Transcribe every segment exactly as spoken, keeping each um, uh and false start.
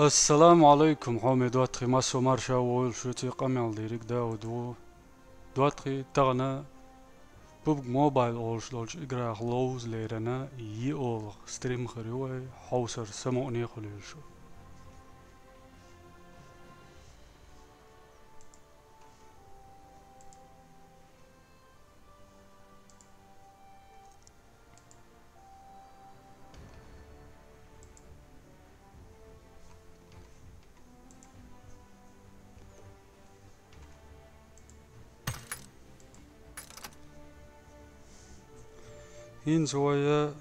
Ассаламу алайкум, хьоме доттагӀий, массо марша войла шуьца, къамел дийриг Дауд ву. ДоттагӀий, тахана пубг Mobile олуш долчу играх ловза лерина йиъолгӀа стрим хир ю вай, хьовсар самукъане хуьлийла шу. ХӀинца вай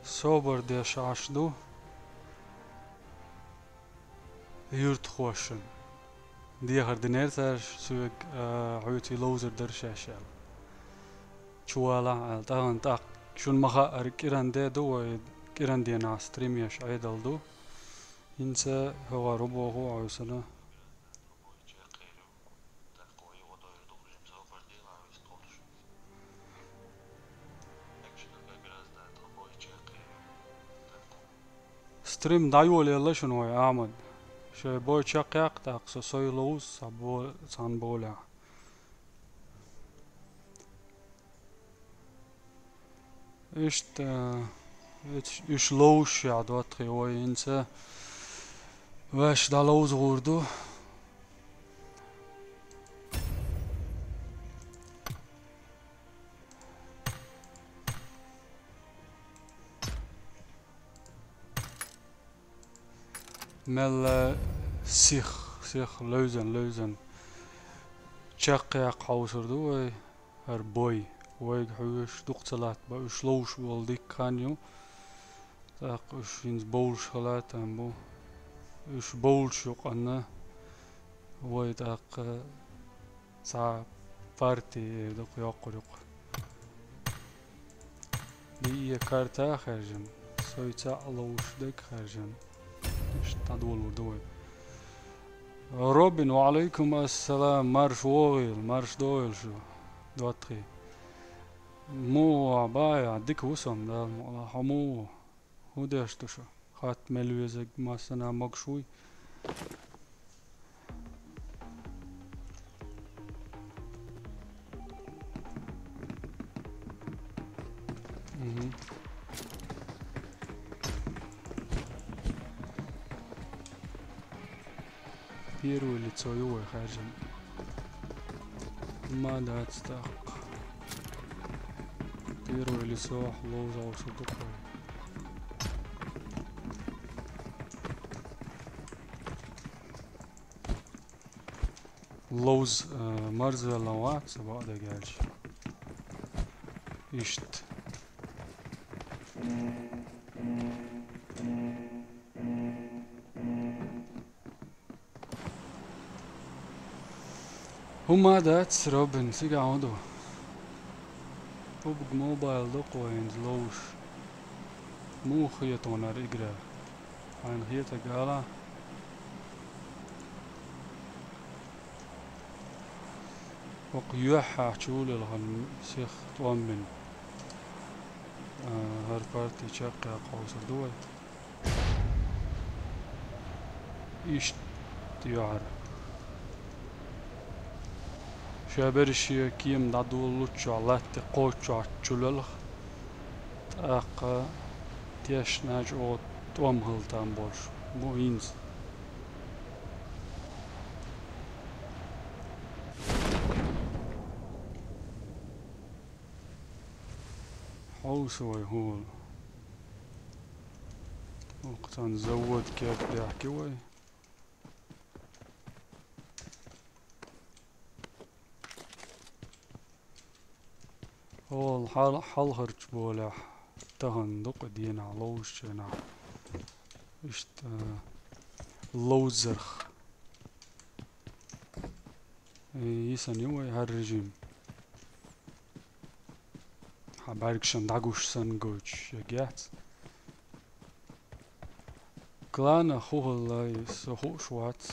собар деш Ӏаш ду юьртахошна. Дехар динера цаьрша соьга, а, хьоьций ловзар дара шаьш аьлла. Чувалахь аьлла, тахана тӀаккха шуна ма хаъара кӀиран де ду вай, кӀиран денахь стрим еш Ӏедал ду. ХӀинца хӀогӀар ву боху Ӏуьйсана. Стрим дӀайолаелла шуна вай, Ахьмад. Шайн бой чекхъяккха, тӀаккха со сой ловза цхьа бо-, цхьана болехь. Иштта, э, уьш, уьш ловзуш яхь доттагӀий вай хӀинца ваьш дӀаловза гӀур ду. Мелла сих, сих левзан, левзан. Чекхъяккха хьовсур ду вай, хӀара бой. Вайга хьоьжуш дукха ца латта бан, уьш ловзуш болу дикка хан ю. ТӀаккха уьш хӀинца бовлуш хила там бу. Уьш бовлуш юкъанна вай тӀаккха цхьа парти эр ду-кх йоккхур юкъа. Ди е карта хаьржина, сой цхьаъ ловзуш дерг хаьржина. Иштта дӀадолор ду вай. Робин, ва Ӏалайкум ассалам, марш вогӀийла, марш догӀийла шу, доттагӀий. Муха ву, бая, дика ву со-м, Дала мукъалахь, хьо муха ву? ХӀун деш ду шу? Хатта мел везарг массанхьа могуш вуй? Мгм. Первое лицо ю вай хаьржина. Ма дац тӀаккха. Первое лицо ловза гӀовсур ду-кх вай. Ловза, э, марзвелла вац, ца бакъдерг аьлча. Иштта. ХӀума дац, Робин, цигахь хӀун ду? Пубг Мобайл ду-кх вай хӀинца ловзуш. Муха хетонара игра? Хьайна хетарг ала? ХӀокху юьххьехь чу лелхана сих тӀом бина. А, хӀара парти чекхъяккха хьовсур ду вай. Иштта юьхьара. Ша берриш шен кема дӀадолалуччохь латте кхоччохь чу лелха, тӀаккха тешна чӀогӀа тӀом хила там болуш бу хӀинца. Хьовса вай хӀума. Оццан завод кеп бехке вай. Хьол хьал-, хьалхарчу болехь тахана ду-кх и денахь ловзучу хенахь. Иштта, ловзарх. Э, йисана ю вай хӀара режим. Хьан бӀаьргашна дӀагуш санна гойтуш еггехь. Кланах хӀун хилла, со хууш вац.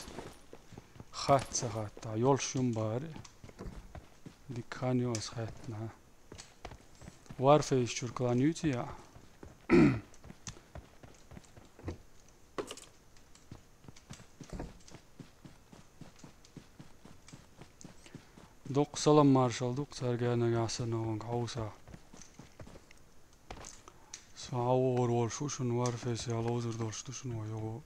Хатта ца хатта, йолуш юм бара. Дика хан ю ас хаьттина. Warface чуьра клан юьйций ахь? Дукха салам-маршал ду-кх царга, нагахь санна ванга хьовса. Со хьавогӀур волуш ву шуна, Warface яха ловзар долуш ду шуна вай юха.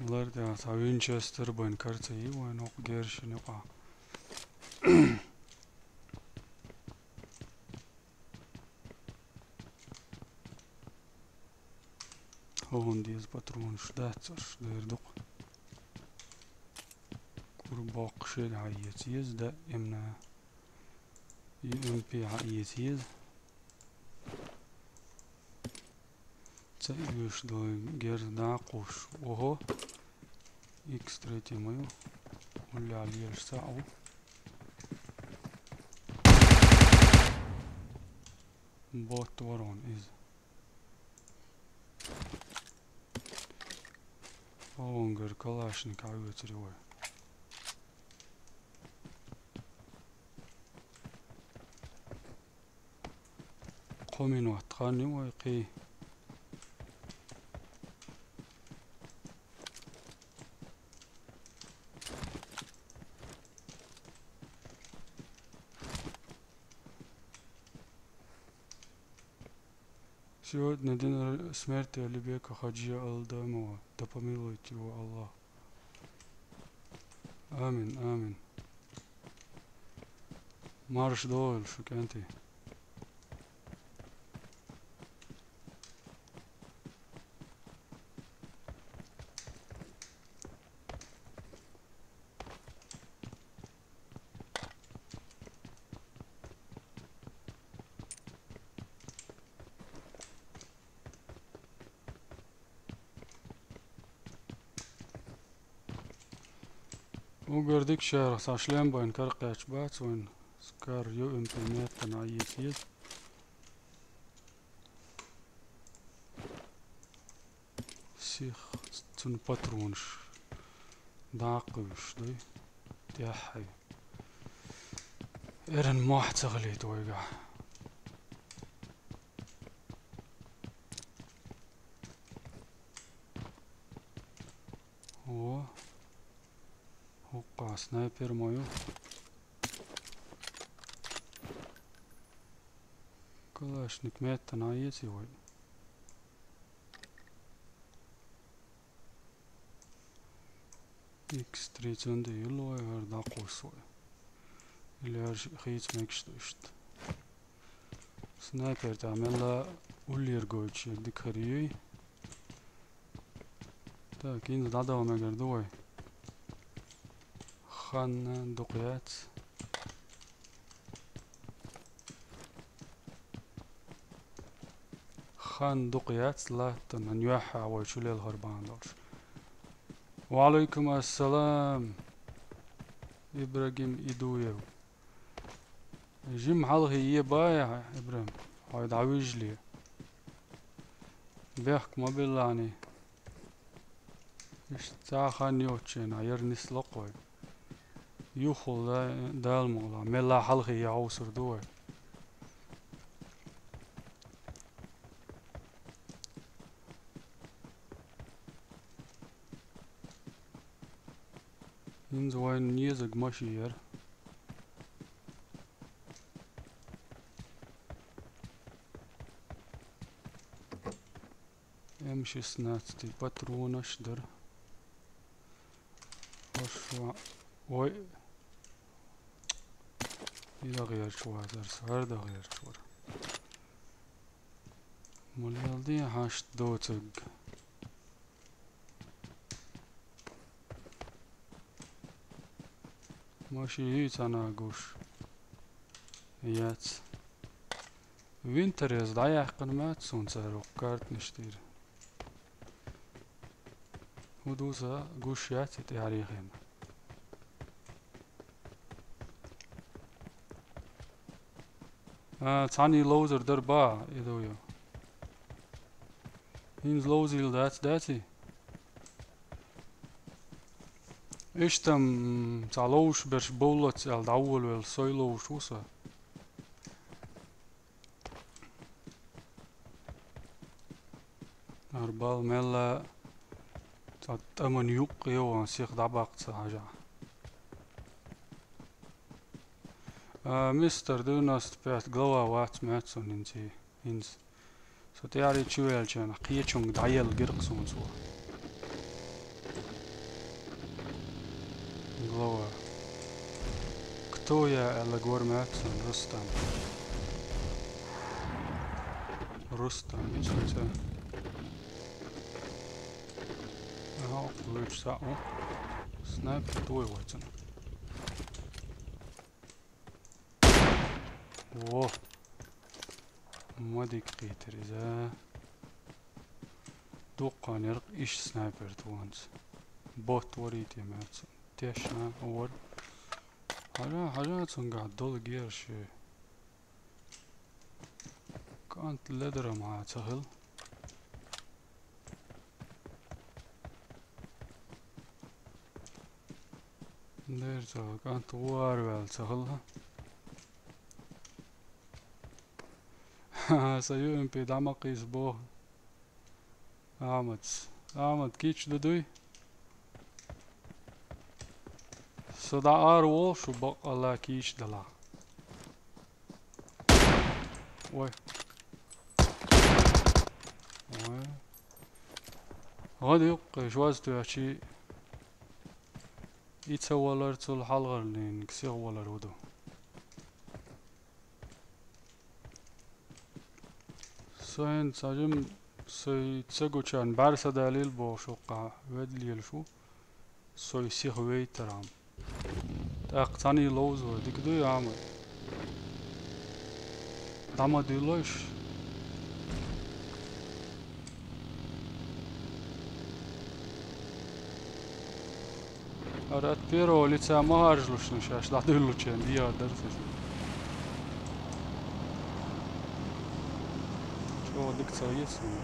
Лар тӀехь цхьа Винчестер бен карца йи вайн хӀокху гершина юкъахь. ХӀун деза патронаш дац, аш дер дукха. Кура боккха шера хьаэца еза, да, имна. Ю М П хьаэца еза. Ца оьшуш долу герз дӀакхуссуш. Ого. Икс третий ма ю. Уллехь лелаш цхьаъ ву. Бот ворон иза. Онгар калашник хьаоьцур ю вай. Кхо минот хан ю вай кхин. Сегодня день р-, смерти Алибека Хаджи Алдамова. Да помилует его Аллах. Амин, амин. Марша догӀийла шу, кӀентий. Угар дика шарах цхьа шлем байн каракхаьчча бац вайн, скар Ю М П меттана Ӏийца еза. Сих цунна патронаш даккхуьйсуш дуй. ТӀаьххье. Эрна мохь ца хилийта вайгахь. О. ХӀокху снайпер ма ю. Калашник меттана Ӏийца вай. Икс три цунда юллу вай, хӀара дӀакхуссу вай. Или хӀара шиъ хийца мегаш ду иштта. Снайпер тӀехь мелла уллера гойтуш дика хир юй. Так, хӀинца дӀадала мегар ду вай. Хан дукха яц. Хан дукха яц, латтана юьхьа вай чу лелхар бахьана долуш. Ва Ӏалайкум ассалам, Ибрагим Идуев. Жима хьалхе ебай, Ибрагим, хьой дӀавижале. Бехк ма биллани. Иштта цхьа хан йоцучу хенахь яра нисло кхой. Юххул да-, Дала мукъ лахь, мелла хьалхе яхьовсур ду вай. ХӀинца вайна езаг машин яра. М шестнадцать патронаш дара. Хьо шу-, ой. И дагӀерчу вазар, сара дагӀерчу вара. Ма лелде хьашт доцург. Машин юй цхьана гуш. Яц. Винторез дӀаяьккхина мац суна цара картнаш тӀера. ХӀун ду сан гуш яц и тӀаьхьарехьа. А, цхьаьний ловзар дара ба, и ду ю. ХӀинца ловзийла дац, даций? Иштта-м цхьа ловзуш берш бовлац аьлла дӀаволавелла, сой ловзуш ву со. Арбал мелла цхьа тӀаман юккъе ван сиха дӀабаккха ца хьажа. А, мистер девяносто пять глава вац моьтту сона хӀинца. ХӀинца. Со тӀаьхьарий чу ваьлча, кхечунга дӀаелла гира-кх суна цо. Глава. Кто я, аьлла гор моьтту сона Рустам. Рустам, ичи хӀинца. Аха, вуьйцу цхьаъ ву. Снайпер тӀой вай цунна. Во. Ма дика кхийтира иза. Дуккха неркъ иш снайпер тхонца. Бот варий те моьтту. Тешна вар. Хьажа, хьажа цунгахь долу гераш. КӀант ледарам хьан ца хила. Дера ца кӀант гӀур ваьлла ца хилла. Сан ю эм пи дӀа ма кхийса боху. Ахьмад. Ахьмад, кийча ду дуй? Со дӀа ара волу шу баккъалла кийча далахь. Ой. Ой. ГӀо ду юккъе, жоз тоьхчий. И ца валар, цул хьалхарнийн сиха валар ву ду. Сайн цхьа жим сой ца гучарна бӀаьрса далийла бохуш вуккха ведлелаш ву. Сой сиха вейтархьама. ТӀаккха цхьаьний ловзо, дика дуй, Ахьмад? ДӀа ма дуьйлойш. ХӀара от первого лица ма хьаржалаш, ну, шаьш дӀадуьйлучарна дехар дара ца. ЧӀогӀа дика ца веза суна.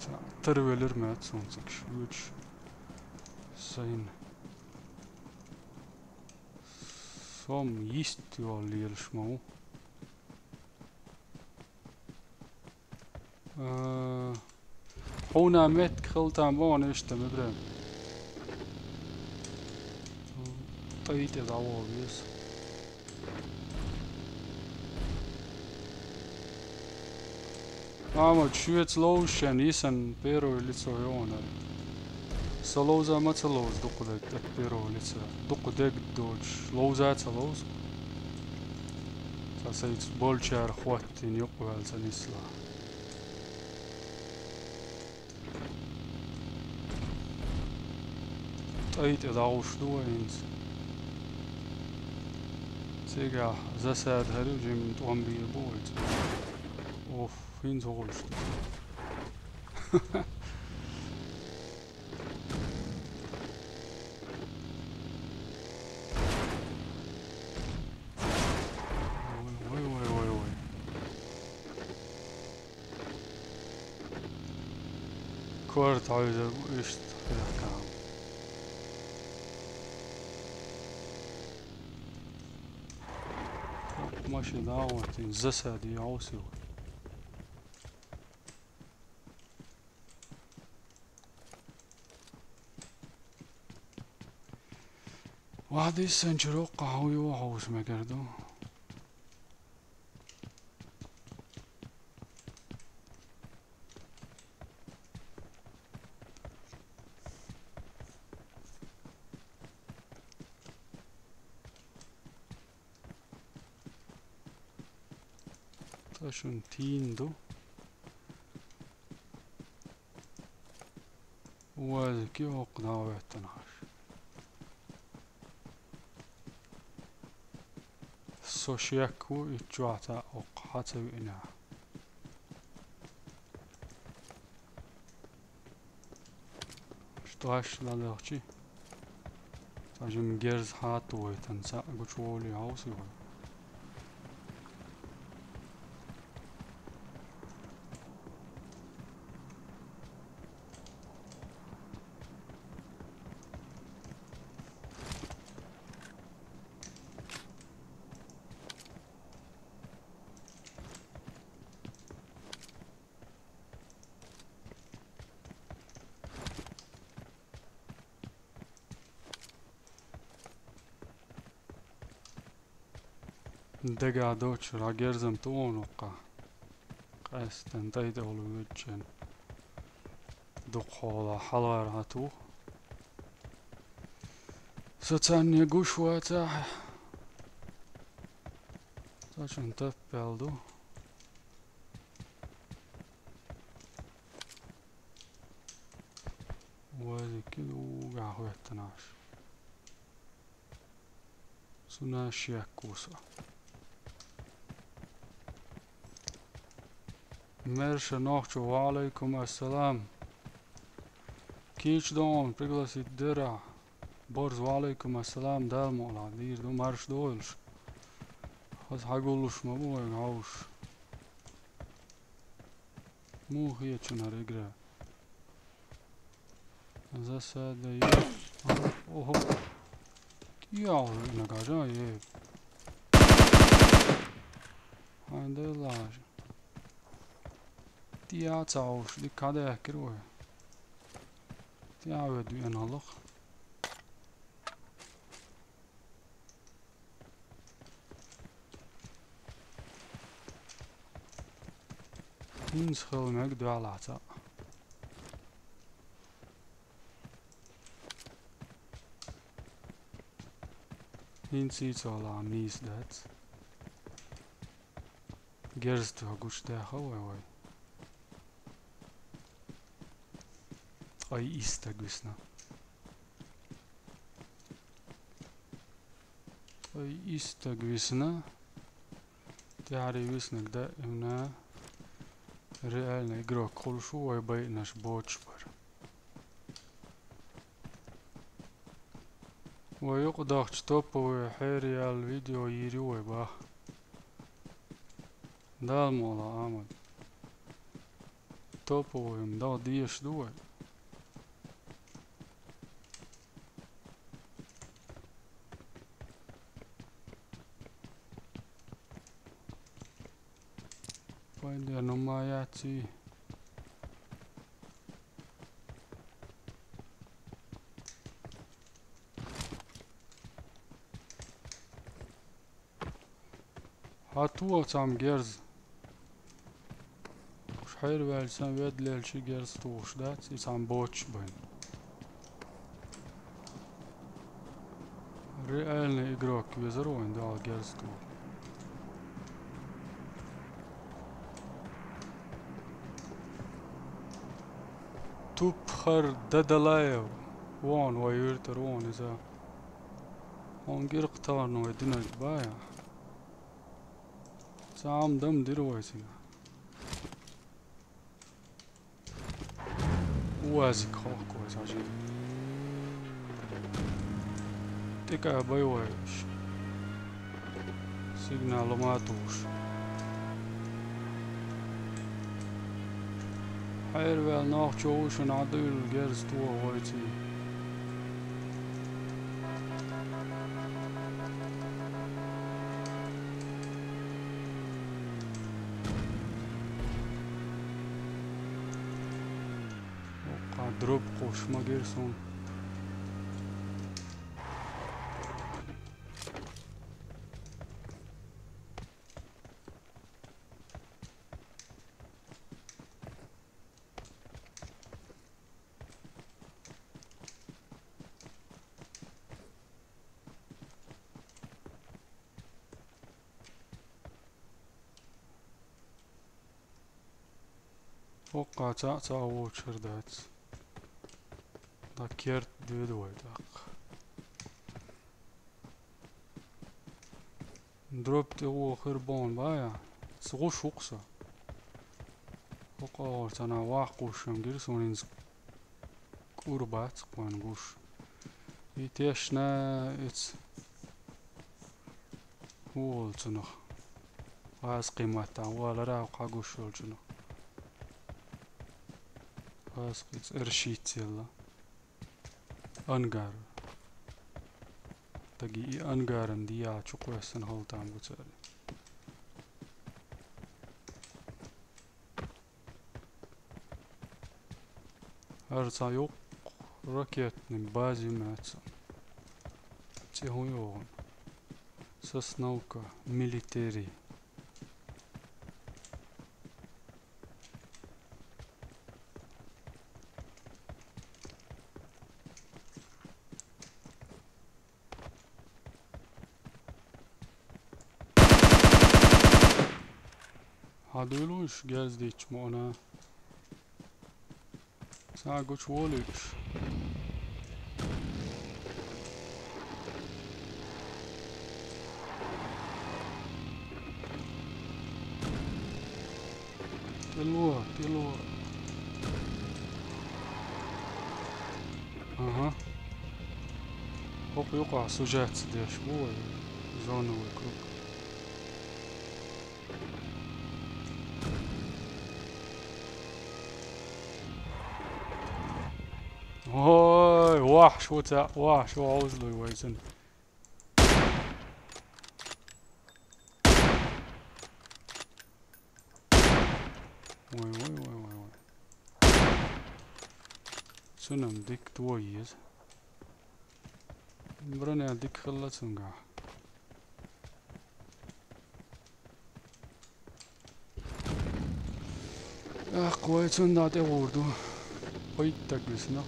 Цхьаъ тарвелира моьтту суна цига шуьйцуш. Сайна. Сом йист йолу лелаш ма ву. А, хьуна меттиг хила там боху иштта, Ибрахим. ТӀай тӀе дӀавогӀу веза. Ахьмад, шуьца ловзуш шен йисан первое лицо йогӀунара. Со ловза ма ца ловза дукха дерг тӀе первое лицо. Дукха дерг доцуш ловза а ца ловза. Цхьа сайца болчара хӀоттийна юкъаваьлла ца нислахь. ТӀай тӀе дӀагӀуш ду вай хӀинца. Цигахь засада хӀара ю, жимма тӀом бийр бу вай цигахь. Оф, хӀинца гӀуллуш ду. Вай, вай, вай, вай, вай. Корта хьуьйзар бу иштта хилархьама. Машина дӀа а хӀоттийна, засаде йовсий вай. Ваха диссанчуьра воккхахь хӀун ю хьовса мегар ду? Ткъа шуна тийна ду. Вазики оккха дӀа а веттана хьаш. Со шек ву, итт чохь цхьаъ оккха хьа ца виънехь. Штош ладагӀчи. Цхьа жима герз хьатта вайтан цхьаъ гучуволий хьовсий вай. Дагадочура герзам тӀонукъа. Къаьстан тӀай-тӀай хьулвиччан. Дукха хьола хьалар хьату. Со царне гуш вацахь. Цачун таппел ду. Вазики дуга хӀоьттанаш. Цунна шек ву со. Мерша нохчо, ва Ӏалайкум ассалам. Кийча догӀун пригласить дера. Борз, ва Ӏалайкум ассалам, Дала мукъалахь, дийр ду, марш дойла шу. Хаза хьагуллуш ма бу вайга хьовш. Муха хеташ хӀара игра? Засада ю. Охо. Ял нагажа е. Хьайн деллажа. Тия ца хьовш, дика хьадаьхкира вай. Тия вед вена гӀалах. ХӀинца хила мега доьлла цхьаъ. ХӀинца ийцалла нийса дац. Герз тоха гучудаьха вай вай. Ткъа исс стаг висна. Ткъа исс стаг висна. ТӀехьарий виснаг даимна реальный игрок хуьлуш ву вай байинарш боцуш бара. Вай юкъа дахча топовый хьераяьлла видео йийр ю вай баха. Дала мукъалахь, Ахьмад. Топовый-м даха дезаш ду вай. Пайденна ма яц и. Хьан туху цхьамма герз? Уж хьерваьлча сан ведда лелча герз тухуш дац, и цхьамма боцуш бен. Реальный игрок везар вайн дала герз туху. Тупхар Дадалаев. Вон вай юьртара вон иза. Вон гиркх тахана вай динарг бая. Цхьа Ӏам дам дира вай цига. Уазик хохку вай сажи. ТӀекӀа бай вай. Сигнал ма тухуш. Хьерваьлла нохчо ву шуна Ӏадуьйла герз туху вайций. Оккха дроп кхуш ма гира суна. ХӀокху цхьаъ ца вочур дац. Ткъа керт дуьйду вай тӀаккха. Дроп тӀе вохур бохна бая. Ца гӀуш ву-кх со. ХӀокху агӀор цхьана ваккха гӀуш ям гира суна, хӀинца кӀур бац кхойна гуш. И тешна эц. Ху волчунах. Аз къиматта валара хьагуш волчунах. Аз къиц эршицелла. Ангар. Таги и ангаран дия чукъвессан халтан буцари. Арца юк ракетный бази маца. Цехуйон. Сосновка, милитери. Хьадуйлуш герз дичмона. Сагуч волуш. Тилуа, тилуа. Ага. Хоп, юкъа сужать деш бу, зоновый круг. Ой, вахш, вот это, вахш, вахш, вахш. Ой, ой, ой, ой, ой. Цунам дик твой ез. Броня дик хилла цунга. Ах, кой цунда те гурду. Ой, так весно.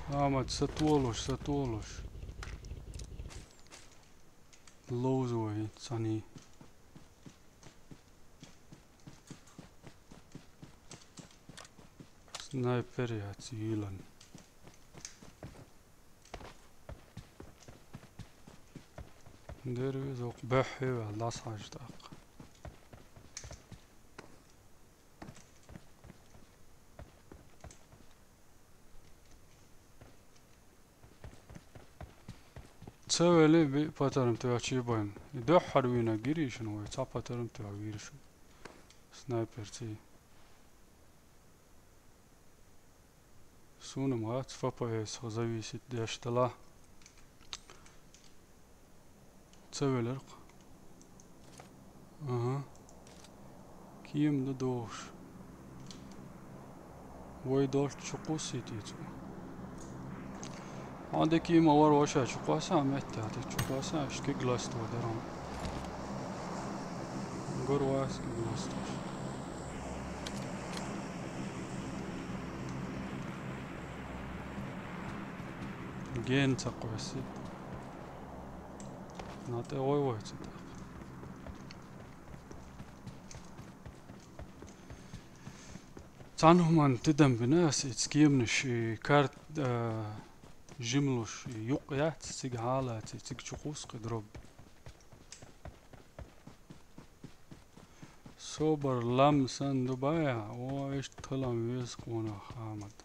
Амат сатуолуш, сатуолуш. Лоузой, цани. Снайпер яц юлан. Дерви зок бэхьи вал дас хаждак. Цавели би патарм тва чибайм. Дохар вина гиришин вай, ца патарм тва виршин. Снайперци. Сунам гац, Ф П С зависит дештала. Цавелерк. Ага. Ким да дош. Вай долч чукъусит ицу. Анде ким авар ваша чукъаса, метта, те чукъаса, шке гласт вадарам. Гор вас ки гласт. Ген цакъвесит. Нате ой вайцитах. Цануман тидам бинас, ицкиемниш, и карт, а, жимлуш, и юкъ яц, циг гьалац, циг чукъус къидроб. Собар лам сан дубая, о, ишт талам вез къуна хамад.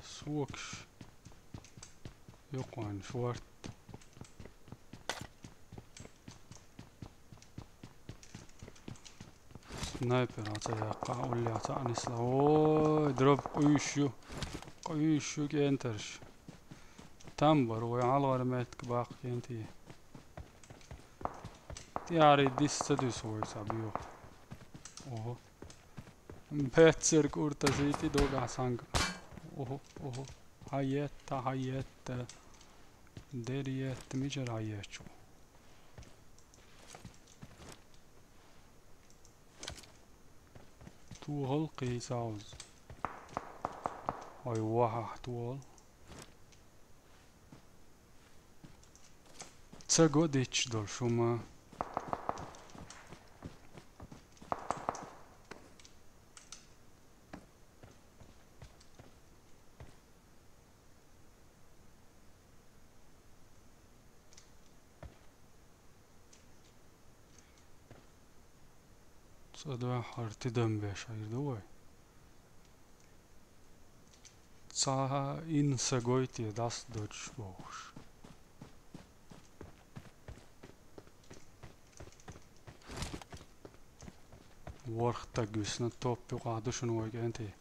Сокш. Юкъван шварт. Снайпер аца якъа, улли аца анисла. Ой, дроп къуйшу. Къуйшу кентерш. Там бар, ой, алгъар метк бакъ кенти. Тяри дис ца дис, ой, сабио. Ого. Бетсер курта зити дога санг. Ого, ого. Гьаетта, гьаетта. Дериетта, мичер гьаечу. Тугъал къийсауз. Ой, ваха, тугъал. Ца годич дол шума. Цкъа дуьххьара тидам беш хьийр ду вай. Цхьа инса гойтий дӀасадодаш бохуш. ВорхӀ таг висна, топ юкъахь ду шуна вай кӀентий.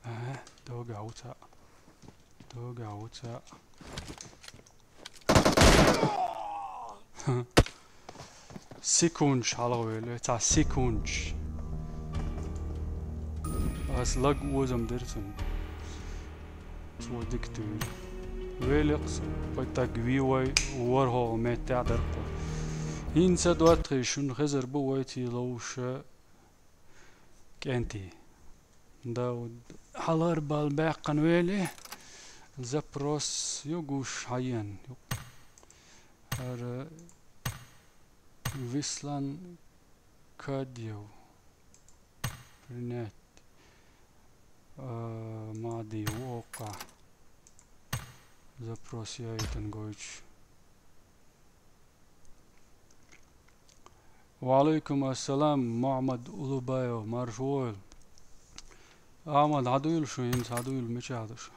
Ага, догахь ву цхьаъ. Догахь ву цхьаъ. Секундаш хьалхавелла, цхьа секундаш. Ас лаг озам дира цунна. Цо дика туьйра. Великъ, вай таг вий вай, ворхӀалгӀа меттехь дара кхо. ХӀинца доттагӀий шуна хезар бу вай ций ловша кӀентий. Дауд, хьалар бал баьккхина вели, запрос ю гуш хьаен. ХӀара Вислан Кадьев. Принять. А, Мади воккха. Запрос яйтан гойтуш. Ва алейкум ассалам, Мухаммад Улубаев, марша войла. Ахмад, хьан дуйла шу, хӀинца хьан дуйла, мичахь ду шу?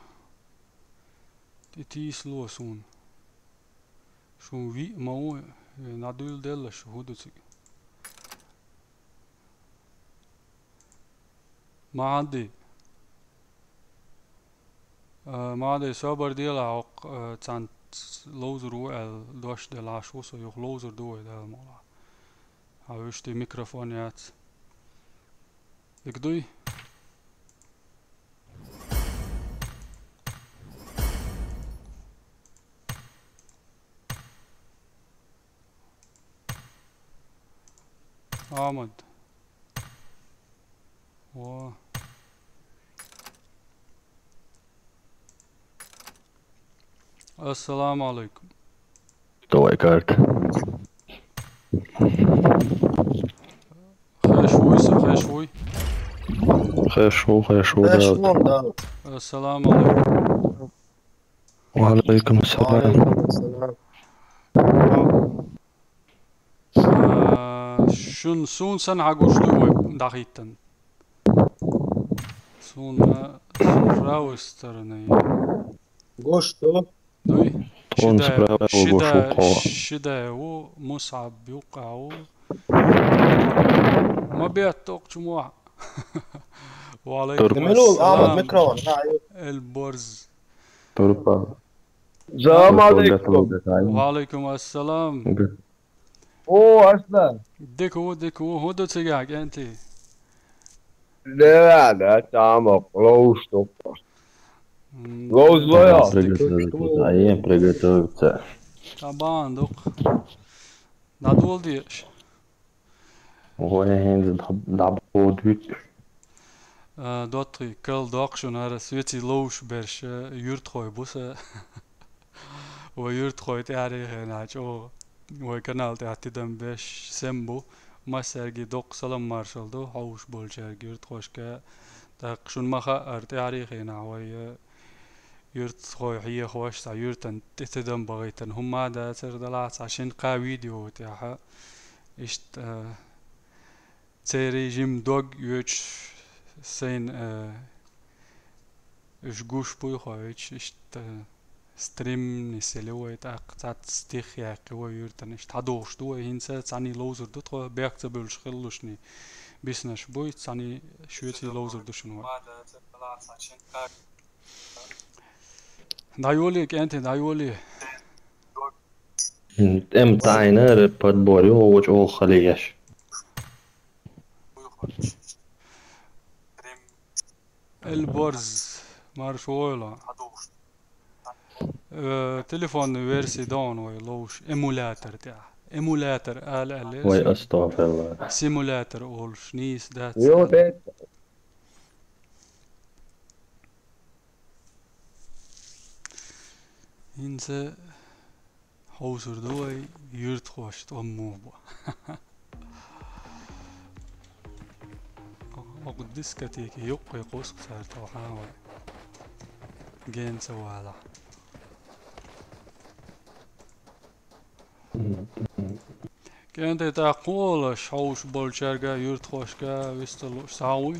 ТӀе тийсало суна. Шун виъ ма ву, э, дӀадуьйла делла шу, хӀун ду цига? Махьадди. А, Махьадди, собар делахь, хӀокху, а, цхьаьна ловзур ву аьлла, дош делахь, шу со юха ловзур ду вай, Дала мукъалахь. Хьан вуьшти микрофон яц. Дика дуй? Ахмад. Во. Ассаламу алейкум. Давай карта. Хеш вуй, са хеш вуй. Хеш ву, хеш ву, Хеш да. Ву, да. Ассаламу алейкум. Ва алейкум ассалам. Ва алейкум ассалам. А, шун, суна санна хьан гуш ду вай дӀахӀиттан? Суна с правой стороны. Гуш ду? Дуй? Тхуна шидай, справа шидай, гуш ву кхо. Шидай ву, Мусаб юккъа ву. Ма бетта окху чу мо. Ва алейкум ассалам. Турпа. Микрофон, да, ю. Эльборз. Турпа. Салам алейкум. Ва алейкум ассалам. О, Аслан. Дика ву, дика ву. ХӀун ду цигахь, кӀентий? Де, де, тамах, ловш ду. М, ловш ло, я. Приготовиться. А, ен приготовиться. Та бан дукха. ДӀадола дезаш. Вай хӀинца дӀа-, дӀабоду вуьтуш. А, доттагӀий, кал доккху шуна, хӀара соьций ловш берш, а, юьртахой бу сан. Вай юьртахой тӀаьхьарий хенахь чӀогӀа вай канал тӀехь тидам беш сема бу. Массаьрга доккха салам маршалла ду, хьовш болчаьрга юьртахошка. ТӀаккха шуна ма хаьара, тӀаьхьарий хенахь вай, а, юьртахой хьехош, цхьа юьртан тӀе тидам бахийтина хӀумма а дацара, делахь цхьа шина-кхаа видео тӀехь. Иштта, а, церий жима дог йоьдуш сайна, а, уьш гуш буй хьовсуш, иштта, а, стримни сели вай, тӀаккха цхьацца стих яьккхи вай юьртана. Иштта хьадогӀуш ду вай, хӀинца цхьаьний ловзур ду тхо, бехк ца буьллуш хиллушний биснарш буй, цхьаьний шоьций ловзур ду шуна вай. ДӀайоле, кӀентий, дӀайоле. М, тӀем тайна, ре, подбор ю, вочу оха хала еш. Эльборз, марша войла. Э, телефонный версия ду хьуна вай ловш, эмулятор тӀехь. Эмулятор ала аьлла. Вай, астагӀфирулла. Симулятор олуш, нийса дац. Йо, де. ХӀинца хьовсур ду вай юьртахошна тӀом муха бу. Оха дискотеке юккъе кхуссу цара тхо хьан вай. Гена ца валахь. КӀентӀий, тӀаккха кхолаш хьовш болчаьрга, юьртахошка висталуш схьа вуй?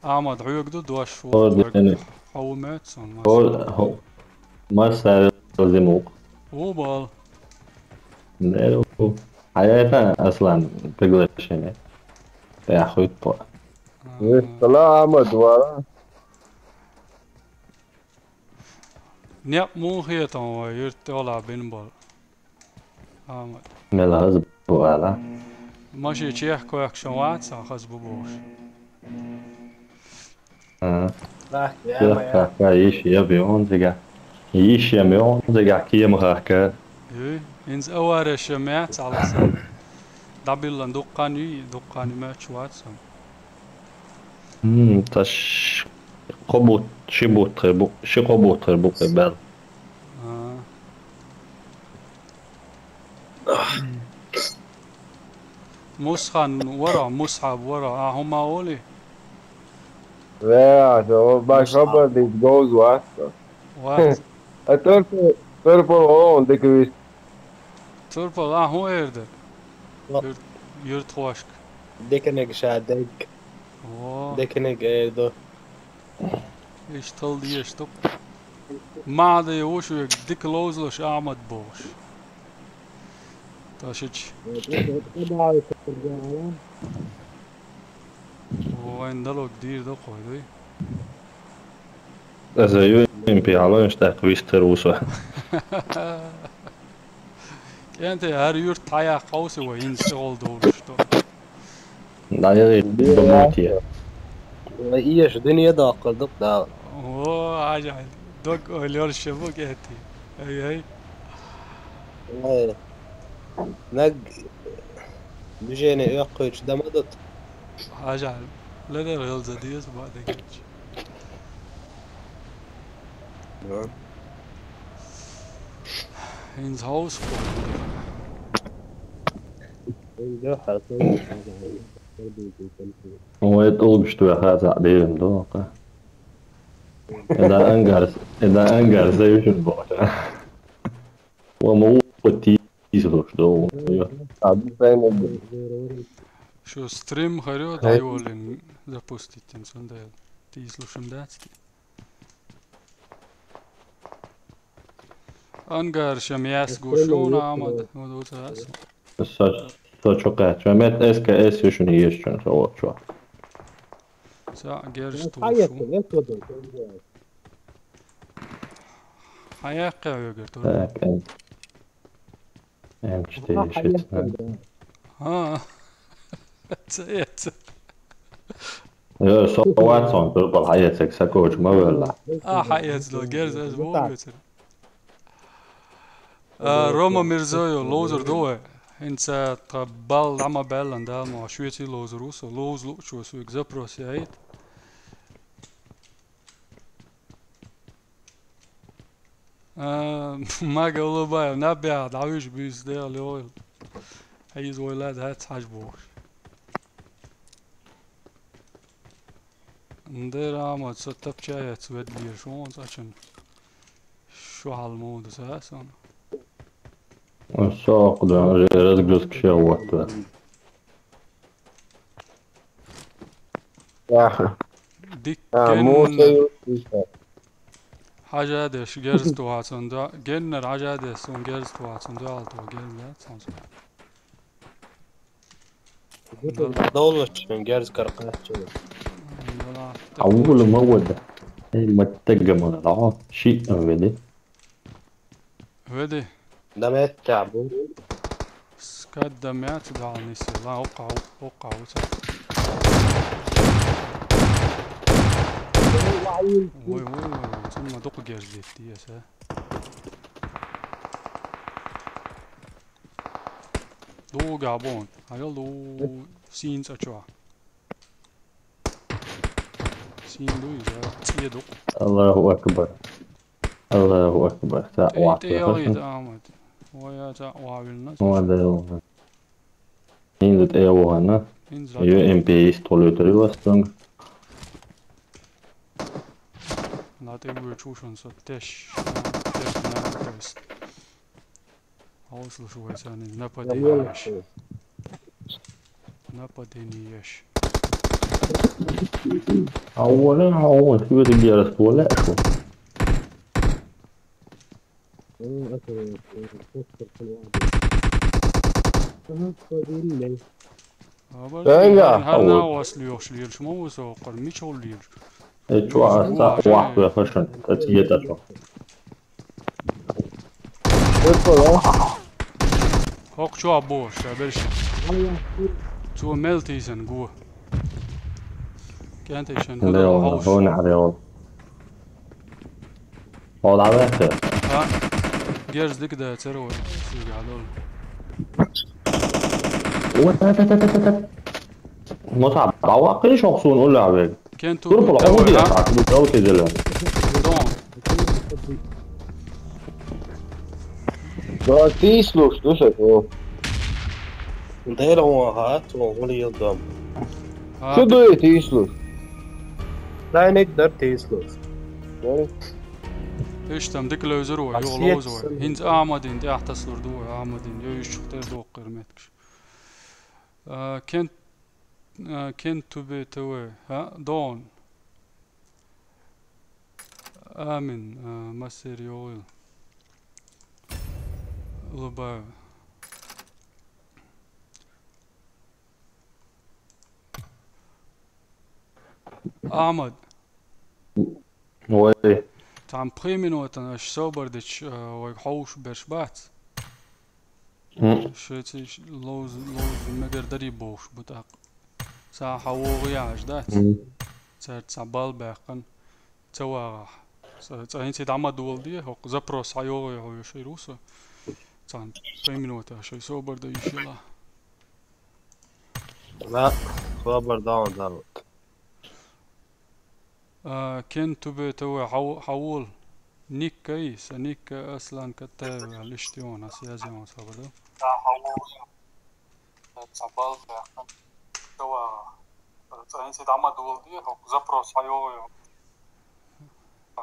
Ахьмад, хьоьга ду дош, хӀор вокхуьрга дехи хьо ву моьтту суна, хӀор, массара. Хьо-, массара зимукъ. Ву бал. Нерву. Хьаяйта, Аслан, приглашение. ТӀаьхьа хуьтту. А. Виссала, Ахьмад, вара. Некъ муха хетам вай юьрта тӀехула бина болу? Амма мел хаза бу ала. Машин чехка кхоьхкуш вац, а хаза бу бохуш. А. Чехка кхоьхка, йиш я бе он зига. Йиш я бе он зига кема хахка. Юй, инза авареш я меца аласа. ДӀабиллан дуккхан юй, дуккхан меч вац. М, таш кхо бут-, ши бутхе бу-, ши кхо бутхе бу кхе бел. А. Мусхан вара, Мусхаб вара, а хӀума оли? Ве, а, со баш Мусхаб. Хабар дит гоз васта. Вац. А турпал, турпал он диквис. Турпал, а, хӀун эр дар? Ва- Юр-, юртхошка. Диканиг ша дегг. Во. Диканиг эр ду. Иштта хала дезаш ду. Мада вуш вег дика ловзалаш Ахьмад бохуш. Ташич. Вайн далог дийр ду кхой дуй. Аса ю импи хьалонаш тӀаккха вистхир ву со. КӀентӀий, хӀара юрт хьаяккха хьовса вай, хӀинца тӀехула довлуш ду. ДӀаяхӀи, догнитий. Вай иеша дуьне доккхур ду-кх Дала. О, ажа, дог ойла йолуш ша бу, КӀентӀий. Ай, ай. Вай. Наг движение оьккхуьйтуш дан ма ду-кх. Ажа, ледара хилза деза баъ дегача. Да. ХӀинца хьовса кхо. Вай тӀулгаш тоьхна цхьаъ девзина ду, аха. Эда ангар, эда ангар, заюшин боху. Ва ма ву тийсалуш ду. Шу стрим харё дӀайоллина запустить, цундела тийсалуш ма дац те. Ангар шам яс гуш ю, Ахьмад, хӀун ду цас? Со, со чу кхаьчча. Мет СКС ю шуна езачун, со вот чу. Ца герз тушу. Хьаяккха вегар тур. Так, эм. М четыре шесть ноль. А. Ца, ца. Э, со ватсон, турпал хьаэцег, са коч ма велла. А, хьаэц до, герз аз ву вецер. А, Рома Мирзоев, ловзар ду вай. ХӀинца тха бал дӀа ма баьллан, Дала ма, Швеций ловзар ву со, ловза луучо соьга запрос яйта. А, Мага уллубаев, наб яхьа, дӀавижа буьйса дегӀ лойла. Хьийза войла дац хьажа бохуш. Дера Ахьмад, со тапча яц ведлера шуна цӀа чун. Шу хьал муха ду са а сон. Со оккха дан, разгрузка ше вотта. Яха. Дик А, геннар. Муса ю, иштта. Хьажа деш герз тухацун да, геннар хьажа деш сун герз тухацун да, ал то герз да, цун. Довлаш шун герз каркъачча. Дала. Аввал ма вада. Эй, ма тагга ма да. Ши ам веди. Веди. Дам эттехь бу. Скат дам яц дала ниссе. Ла, оккхау, оккхау ца. Вай, вай, вай, вай, цунна дукха герз детти аса. Дуга бон. Хьажал ду сийна цӀа чохь. Сийна ду иза, цӀе ду. Аллаху акбар. Аллаху акбар. Ца ТӀе, вахта тӀе хасан. Ялийта, Ахьмад. Вая ца вавилна. Ва да. Инза тӀе вахана. Инза. Ю М П истхуьлуьйтур ю ас цунга. Ла тӀе вуьйчу шун со теш. Теш на, то есть. Хьовсалаш вай санна нападение еш. Нападение еш. Хьо вара, хьо вара, хьо вара, хьо вара, хьо вара, хьо вара. Венга, хӀара хьо вара. Нагахь вас лоьхуш лелаш ма ву со, хӀокхара мича хул лелаш? Э, чу а, ца, вахь вехаш, ца, ца, ца, ца. ХӀокху чохь бохуш, ша берш. Цо мел тийсана го. КӀентий шен хӀун хьовш. Хьо дӀаваьхкира? А? Герз дика дацара вай, сига хьадолу. Муса, дӀаваккхийша хӀокху суна уллехь вега. Кен ту Турпала, хьо хӀун деш, а? Хьо ду дал кезелла. Дон. Да, тийслуш ду ша, о. Дера вон ха, цо гӀур йилла дом. А. Шу дуй тийслуш? Дайниг дар тийслуш. Иштта-м дика левзар вай, юха ловза вай. ХӀинца Ахьмадин тӀехь тасалур ду вай, Ахьмадин йовзачух тера доккхур меттигаш. А, Кен, а, Кен ту бе ТВ, а, Дон. Амин, а, массер йогӀийла. Лубаев. Ахьмад. Вай. Цхьана пхи минотана аша собар дича, а, вайга хьовш берш бац? М. Шайца ловза, ловза мегар дарий бохуш бу тӀаккха. Цхьа хьан вогӀу яхьаш дац? М. Цаьрца цхьа бал баьккхина. Ца вагӀахь. Ца, ца хӀинца дӀа ма доладе, хӀокху запрос хьан йогӀу хьо йо шайра ву со. Цхьана пхи минотана шай собар дан йиш йила. Да, собар дан дала. А, Кен ту бе ТВ хьан, хьан волу? Ник ай, сан ник Аслан Каттаев аьлла, иштта йогӀу, ас язйогӀу схьабарда.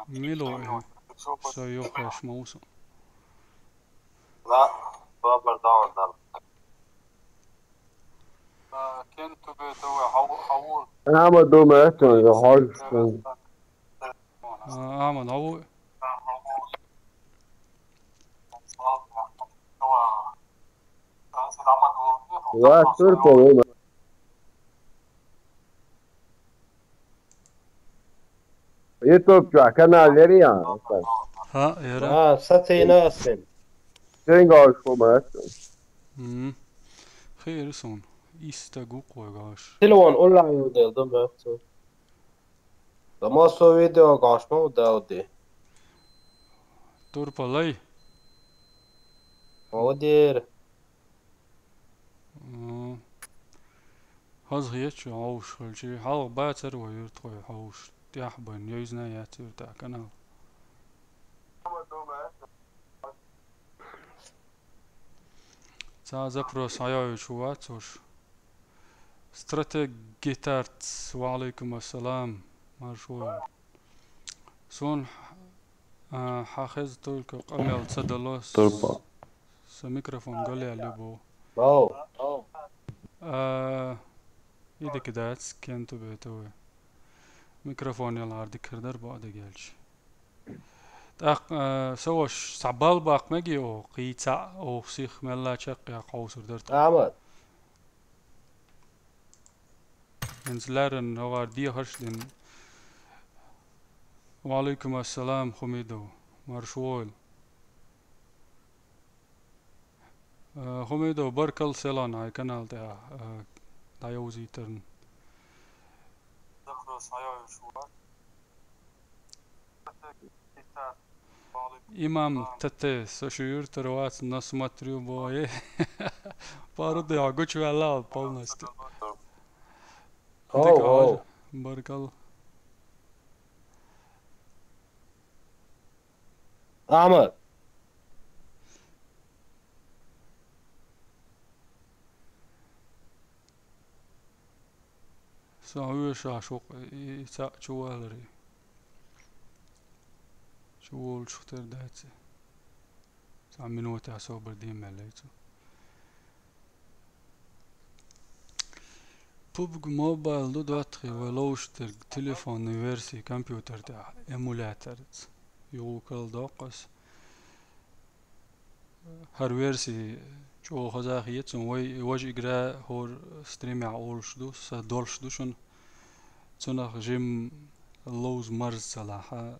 Мила ву и? Со юххеш ма ву со. Ахьмад ду ма аьтту, я хьожуш ду. А, Ахьмад, хьо ву? Ва, Турпа ву ма. YouTube чохь канал яра ян? ХӀаъ, яра. А, сацийна ас. Стенга ош хӀума аьтту? М. Хеира суна. Иста гукъой гаш. Телефон уллехь йолу дела ду моьтту. Дан массо видео гаш ма ву Дауди. Турпа лай. Ма ву дера. М. Хаза хеташ хьовш хилча, хьалха бацара вай юьртахой хьовш. ТӀехь байна, йовзина яц юьртахь канал. Цхьа запрос хьайовзуьйтуш ву вац уьш. Стратег Гитарц, ва Ӏалайкум ассалам, марша вогӀийла. Суна, а, хьан хеза только къамел ца дало, с-, Турпа. Сан микрофон галъяьлла бу. Ау. А, и дика дац, Кен ту бе ТВ. Микрофон ялахьара дика хир дара бакъдерг аьлча. ТӀаккха, а, со ваша, схьа бал баккха мегий оха, кхин цхьаъ оха сиха мелла чекхъяккха хьовсур дара тхо. Ахьмад. ХӀинца лаьррина хӀокхара дехарш а дина. Ва Ӏалайкум ассалам, Хумидов. Марша вогӀийла. А, Хумидов, баркалла селон хьайн канал тӀехь, а, дӀайовзийтарна. Имам Тате, со шу юьртара вац, но смотрю боху. Пару дехьа гучуваьлла полностью. Хау, дика хау. Баркалла. Ахьмад. Сан вуьйш Ӏаш ву-кх и, и цхьаъ чу валаре. Чу волчух тера дац и. А минута собар дийна мел лайцу. PUBG Mobile ду доттагӀий вай ловш дерг телефонный версии компьютер тӀехь эмуляторца. Юкъал доккхас. ХӀара версии чӀогӀа хаза хетац, вай важа игра хӀора стримехь олуш ду, са долуш ду шуна. Цунах жим ловза марза ца лахь,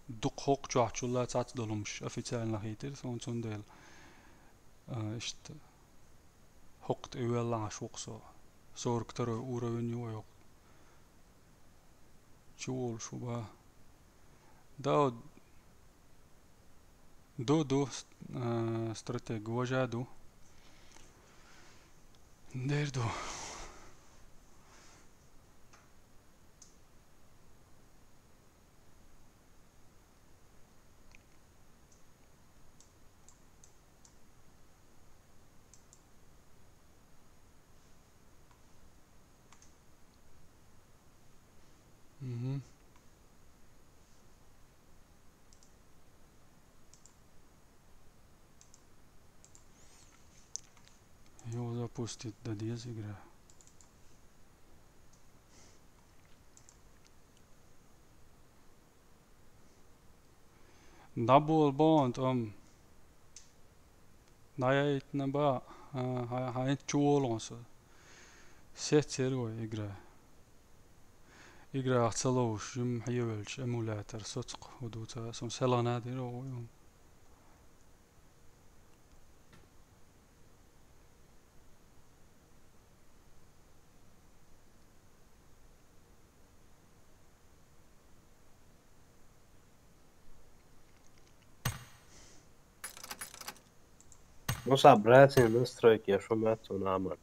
дукха хӀокху чохь чулла цхьацца долумаш официально хийтира суна, цундела, а, иштта хӀокху тӀе ваьлла Ӏаш ву-кх со. Сорок второй уровень ю вай хӀокху. Чу волуш ву бан. Да, ду, ду, с-, а, стратег важа ду. Дер ду. Мгм. Йо, запустить дан деза игра. ДӀабола боху, амма дӀаяйтина бан, а, хьа-, хьайна чу волу хьуна со. Сецира вай игра. Играх ца ловш, жимма хьевелча эмулятор соцкъа хӀу дуца, сон селхана дира вай хӀума. Муса, братья, настройки, я шо маттун амар.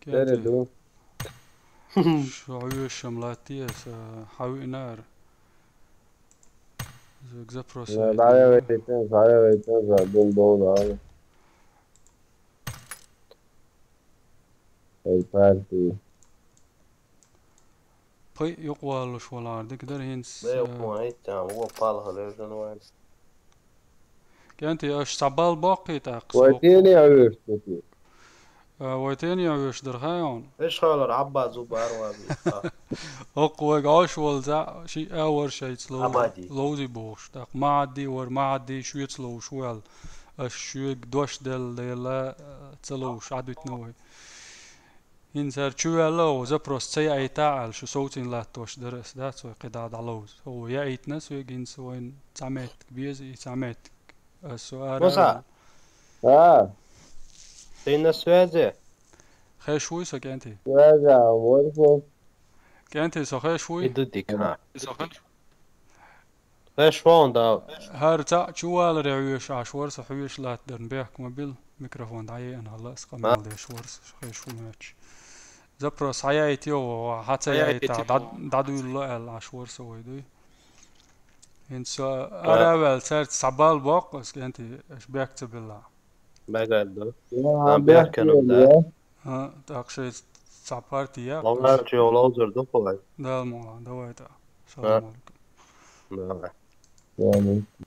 Бере ду. Шу хьоьшам латтий аса, хьавиънара. Заг запрос. Я, дӀа я вайтан, дӀа я вайтан, за, дул дол, да. Эй, парти. Пхи юкъаваллуш валахьара дика дара хӀинца. Бе, юкъа ма хӀиттам, вон палха левзан вайн. КӀентий, аша цхьа балл боккхий тӀаккха? Вай тӀене а вуьйш дукхий? А, вай тӀене а вуьйш дара хьайгӀун? Эш хьалар Ӏаббас зуба ара ван бийца. Оккха вайга Ӏош волу зӀа, шиъ а вара шайца ловзи бохуш. ТӀаккха МахӀадди вара, МахӀадди шуьца ловш ву аьлла. Аша шуьга дош делла дела, а, ца ловш Ӏадуьтина вай. ХӀинца хӀара чу ваьлла, оха запрос ца яийта аьлла, шу совцийна латтош дара ас, дац вай кхидӀа дӀаловза. Оха яийтина ас вега, хӀинца вайна цхьа меттиг беза, и цхьа меттиг ас со ара. Муса! А! Ты на связи? Хеш вуй со, КӀентий? Связи, а, вот, вот. КӀентий, со хеш вуй? Иду дика, ха. Со хеш? Хеш вон, да. ХӀара цхьаъ чу валаре хьоьжуш Ӏаш вара со, хьоьжуш латтадарна бехк ма билла, микрофон дӀаяйина хилла ас, къамел деш вара со, хеш ву моьттуш. Запрос хьаяйта йо, хьа ца яйта, дӀа-, дӀадуьйлало аьлла Ӏаш вара со вай дуй. ХӀинца со ара а ваьлла, цаьрца цхьа балл боккху ас, КӀентий, аша бехк ца билла. Бегадо. Я, а, бехкенам, да. А, тӀаккха шайца цхьа парти яккха. Ловнар чу йолу ловзар ду кху вай. Дала мукъ лахь, давай тӀаккха. Салам алейкум. Давай. Ва алейкум.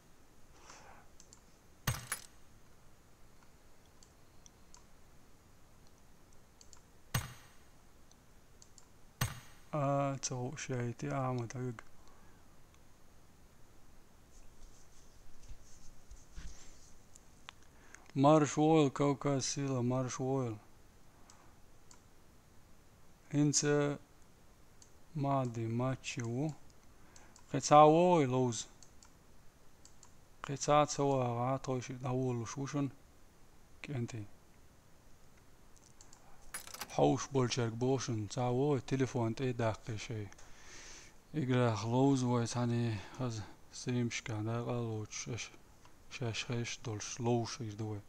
А, ца хууш яйти Ахьмад хьоьга. Марш войла, Кавказ сила, марш войла. ХӀинца МахӀадди матч ву. Кхин цхьа вогӀий ловза. Кхин цхьа ца вагӀахь, тхойшиъ дӀаволалуш ву шуна, КӀентий. Хьовш болчаьрга боху шуна, цхьа вогӀий телефон тӀе а даккхий шай. Играх ловза вай цхьаьний хаза стримашкахь дакъа а лоцуш, аша шаьш хезаш долуш ловзуш хир ду вай.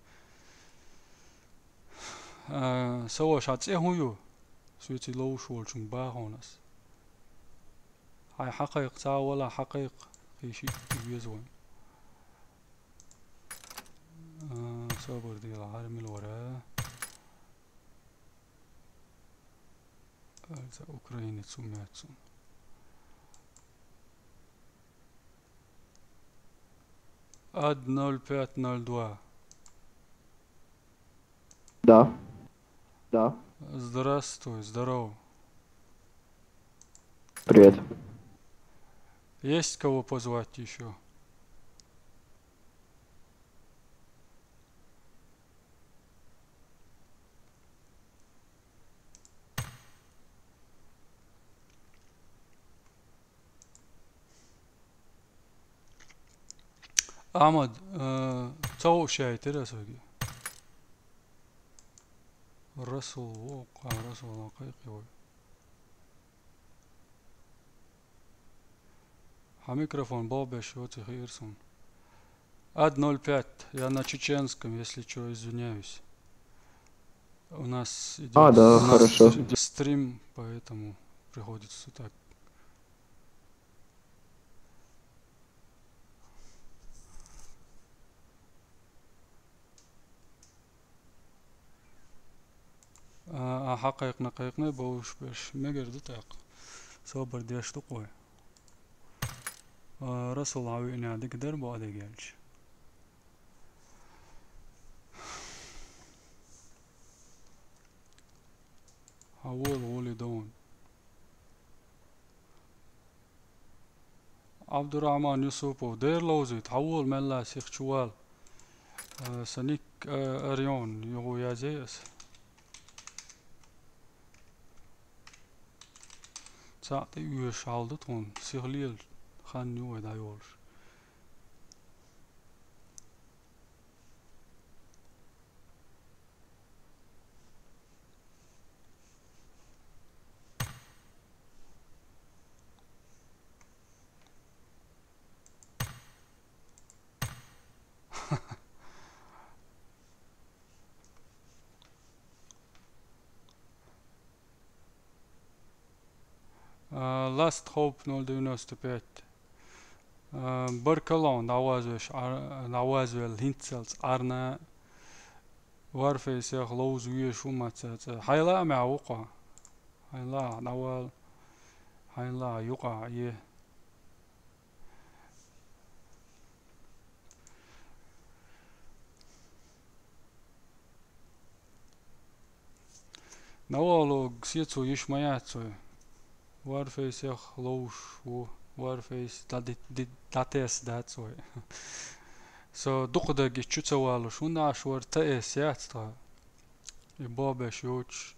А, Сава, ша цӀе хӀун ю? Соьций ловзуш волчунга бахьа хьуна ас. Хьайн хьакхайкха, цхьа а вала хьакхайкха, кхин шиъ веза вайн. А, собар дела, хӀара мила вара? Ца украинец ву моьтту суна. Ад ноль пять ноль два. Да. Да. Здравствуй, здорово. Привет. Есть кого позвать еще? Ахьмад, э, цо шайтира соги. Расул, о, ка Расул, а кайкъи вай. А микрофон бобеш, вот их ирсун. Ад ноль пять, я на чеченском, если чё, извиняюсь. У нас идёт А, да, у нас хорошо. стр- стрим, поэтому приходится так. А, а, хьакъайкъна-къайкъна бовш беш. Мегар ду тӀаккха. Собар деш ду къой. А, Расул, а виъна дика дар бу а дегелча. Хьавола, воли дон. Абдурахман Юсупов, дер ловзуьйту, хьавола мелла сих чувал. Э, са ник, э, Орион, юху язъе ас. Цхьаъ тӀе уьш хьал ду тхуна, сих лела хан ю вай дӀайолуш. А, Last Hope ноль девяносто пять. А, баркалла, дӀавазвеш, а, дӀавазвелла хӀинццалц Ӏарна Warface-ех ловза везаш ву маца цӀа. Хьайла а мегӀ ву кхо. Хьайла а дӀавала. Хьайла а юкъа е. Навалог сецо йиш ма яц вай. Warface-ех ловш ву. Warface дӀа-, ди-, ди-, дӀатес дац вай. Со дукха даг и чу ца валуш, хӀунда аша вара ТС яц тха. И бобеш йоцуш,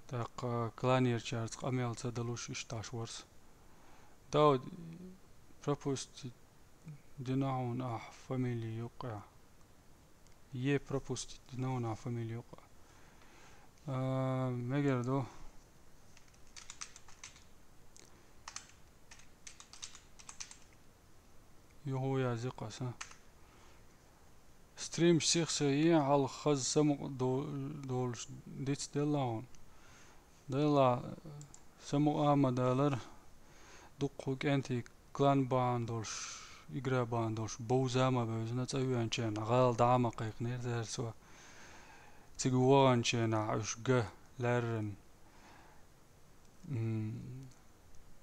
тӀаккха кланерчаьрца къамел ца далуш, иштта аш вара со. Дауд, пропустить дина хьуна ахь фамилия юккъехь. Е пропустить дина хьуна ахь фамилия юккъехь. А, мегар ду. Юху язйи кхо сан. Стрим сих са е хьалха хаза самукъа до-, долуш диц делла хьуна. Делла самукъа а ма далара, дуккха кӀентий клан бахьана долуш, игра бахьана долуш, бовза а ма бевзина, цӀа веанчарна гӀала дӀа а ма кхайкхинера цара со. Цига ваханчарна уьш ган лаьррина. М,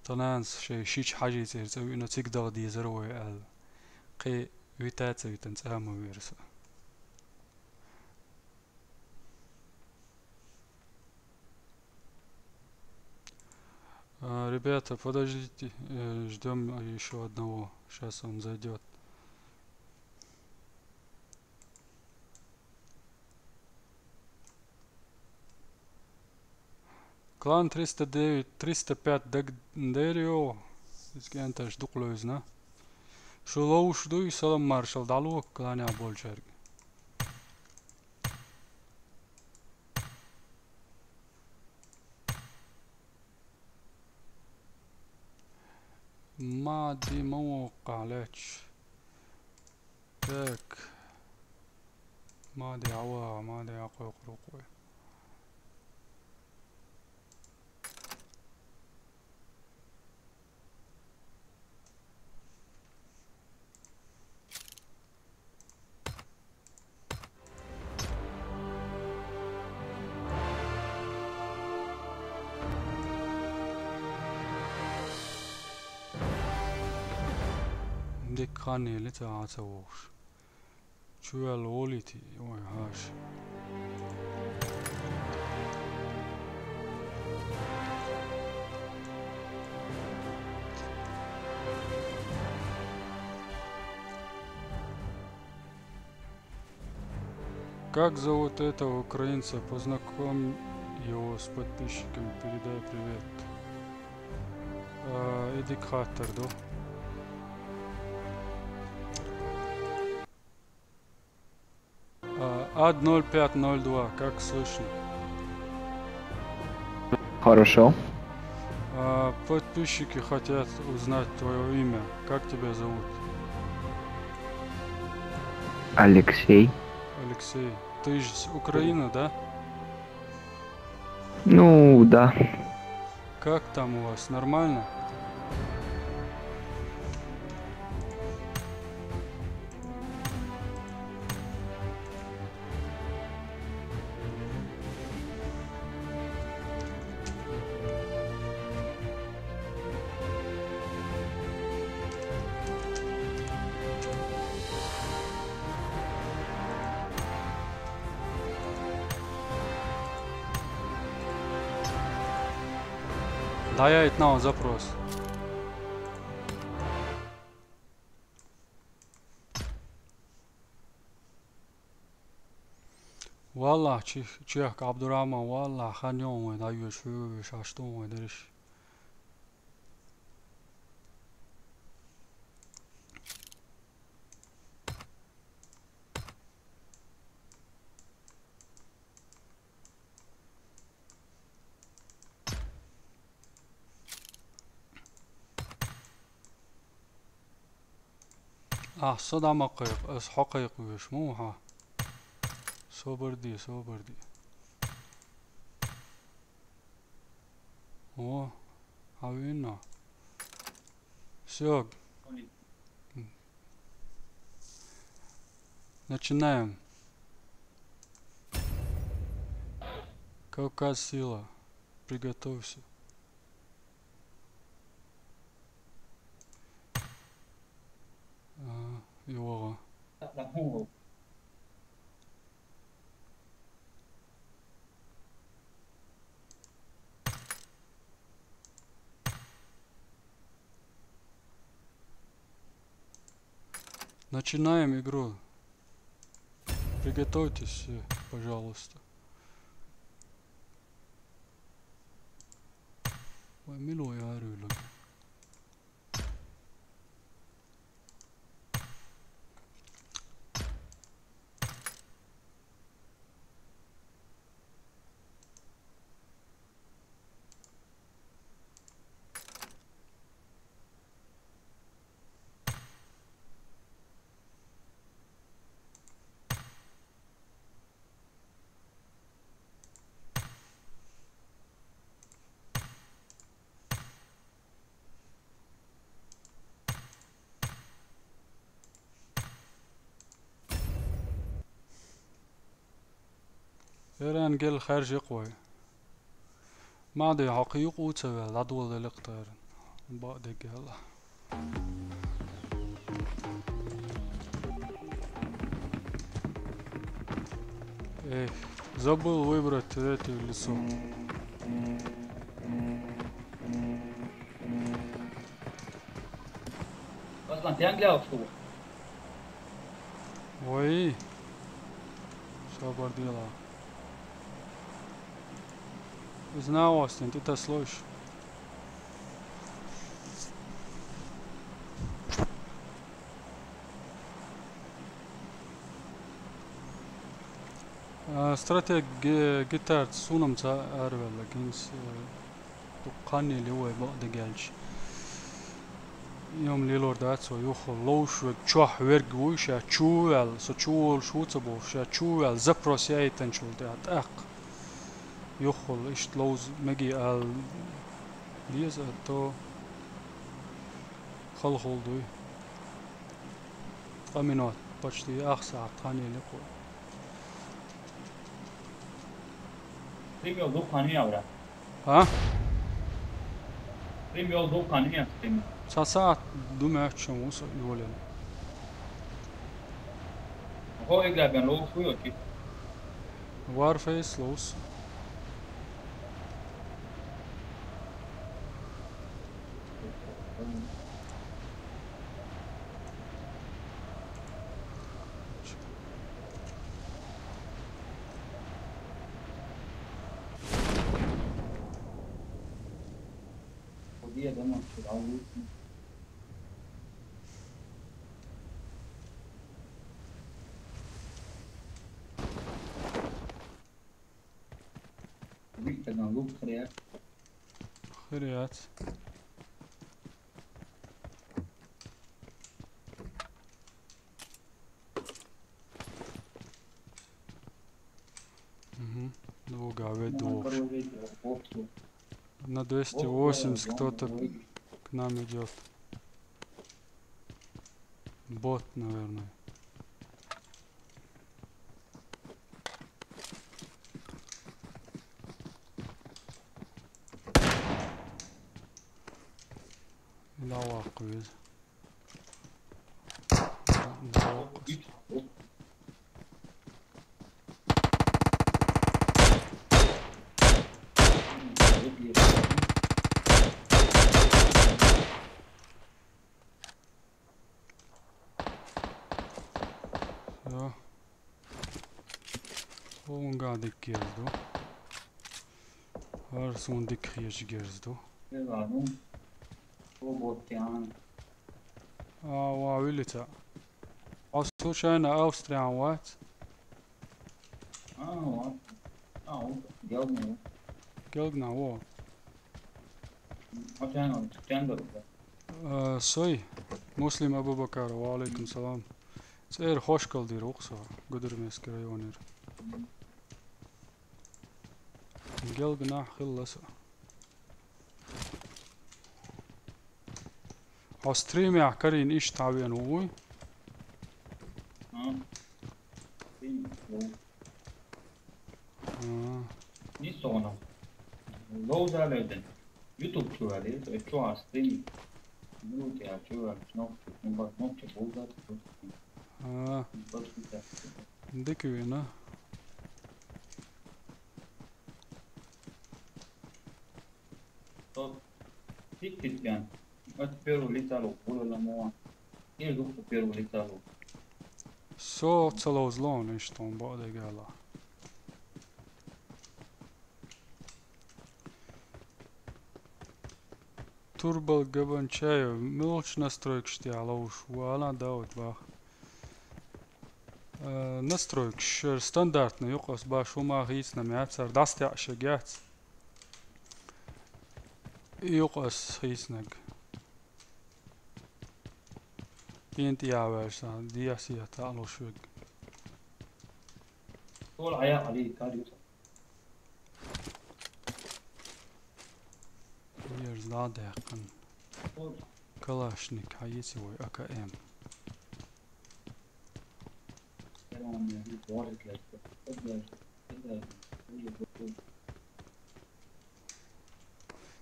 тхан нанас шайн шича хьажийцира цӀа виъна, цига даха дезара вай аьлла. Кхин вита а ца витина, цӀа а ма веара со. А, ребята, подождите, э, ждём ещё одного. Щас он зайдёт. Клан триста девять, триста пять даг-, деррио. Иза кӀенташ дукха левзина. Шу ловш дуй, салам маршал, дӀало кланехь болчаьрга. Ма ди ма воккхахь лаьтташ. Так. Ма ди Ӏа ваха, ма ди Ӏа кхойкхур ву кхой. Дика хан елира цу Ӏа ца вогӀуш. Чувел волити, ой, гаш. Как зовут этого украинца? Познакомь его с подписчиками, передай привет. А, Эдик Хаттер, да? А, ад ноль пять ноль два, как слышно? Хорошо. А, подписчики хотят узнать твое имя. Как тебя зовут? Алексей. Алексей. Ты из Украины, да? Ну, да. Как там у вас? Нормально? Да, я это на запрос. Валлахь, чи, чехка Абдурахман, валлахь, хан йонгой, да, юш, юш, аштон, ой, дереш. А, со дама кхайкх, аз хьо кхайкхавеш, ма ву хьо. Собар де, собар де. О, хьавийнав. Всё. Начинаем. Кавказ сила. Приготовься. А, йоӀ. Начинаем игру. Приготовьтесь все, пожалуйста. Вай, мило я арюлаг. Эрен гел харжи къой. Мади хьакъ юкъу ца вел, ладвал деликтар. Ба дегел. Эх, забыл выбрать третье лицо. Ruslan, sen bile yoktu bu. Ой. Что бордила? Знал, Остин, ты-то слышь. А, стратег ге-, гитар сунам ца арвелла, гинс, э, Дуккханнел ю вай бакъдерг аьлча. Йом лелор дац вай, юха ловш верг, чохь верг вуй, ша чу ваьлла, со чу волуш ву ца бохуш, ша чу ваьлла, запрос яийтанчул тӀехь тӀаккха. Юххул иштта ловза меге ала деза, а то халхул дуй. Ткъа минот, почти ах сахьт хан еликъо. Пример дуккханнел, брат. А? Пример дуккханнел, пример. Цхьа сахьт ду моьттуш ву со йолийна. Ko iglābjam lūšu, jo čit. Warface lūs. Хиряц. Мгм. Двуга веду. На двести восемьдесят кто-то к нам идет. Бот, наверное. Ila waqwiz. Всё. Онгадик герду. Арсун дик хьежгерзду. Ава, вилица. А случайно Австриян вац? А, вац. А, вот, гелгна. Гелгна, во. А чайна, чайна. Э, сой, Муслим Абубакар, ва алейкум салам. ЦӀер хошкал дир укхо, Гудермесский районер. Гелгна хилла со. Хьо стримехь карийна иштта хьан вена вуй? А. Стрим ву. А. Не сона. Лоуза левден. YouTube чу вали, э, чу а стрим. Ну, я чу а, ну, ну, ну, чу булда, чу. А. Дика вина. Тот тик тик ян. От первого лица лу, було ламо. Или дух первого лица лу. Со цалоз лон, иштта бо дегала. Турбал Габанчаев, муьлхачу настройкаш тӀехь ловш ву ала Дауд бах. Э, настройкаш, шер стандартный юкъас баш хӀума хийцина меца, цара дӀасатеӀаш яц. И юкъас хийцинарг. КӀентий а ваьлча, дехьа-сехьа таӀалуш верг. Ола Ӏая Ӏали, кар ю. Вер зла даьккхина. Калашник, хьан йици вай А К М?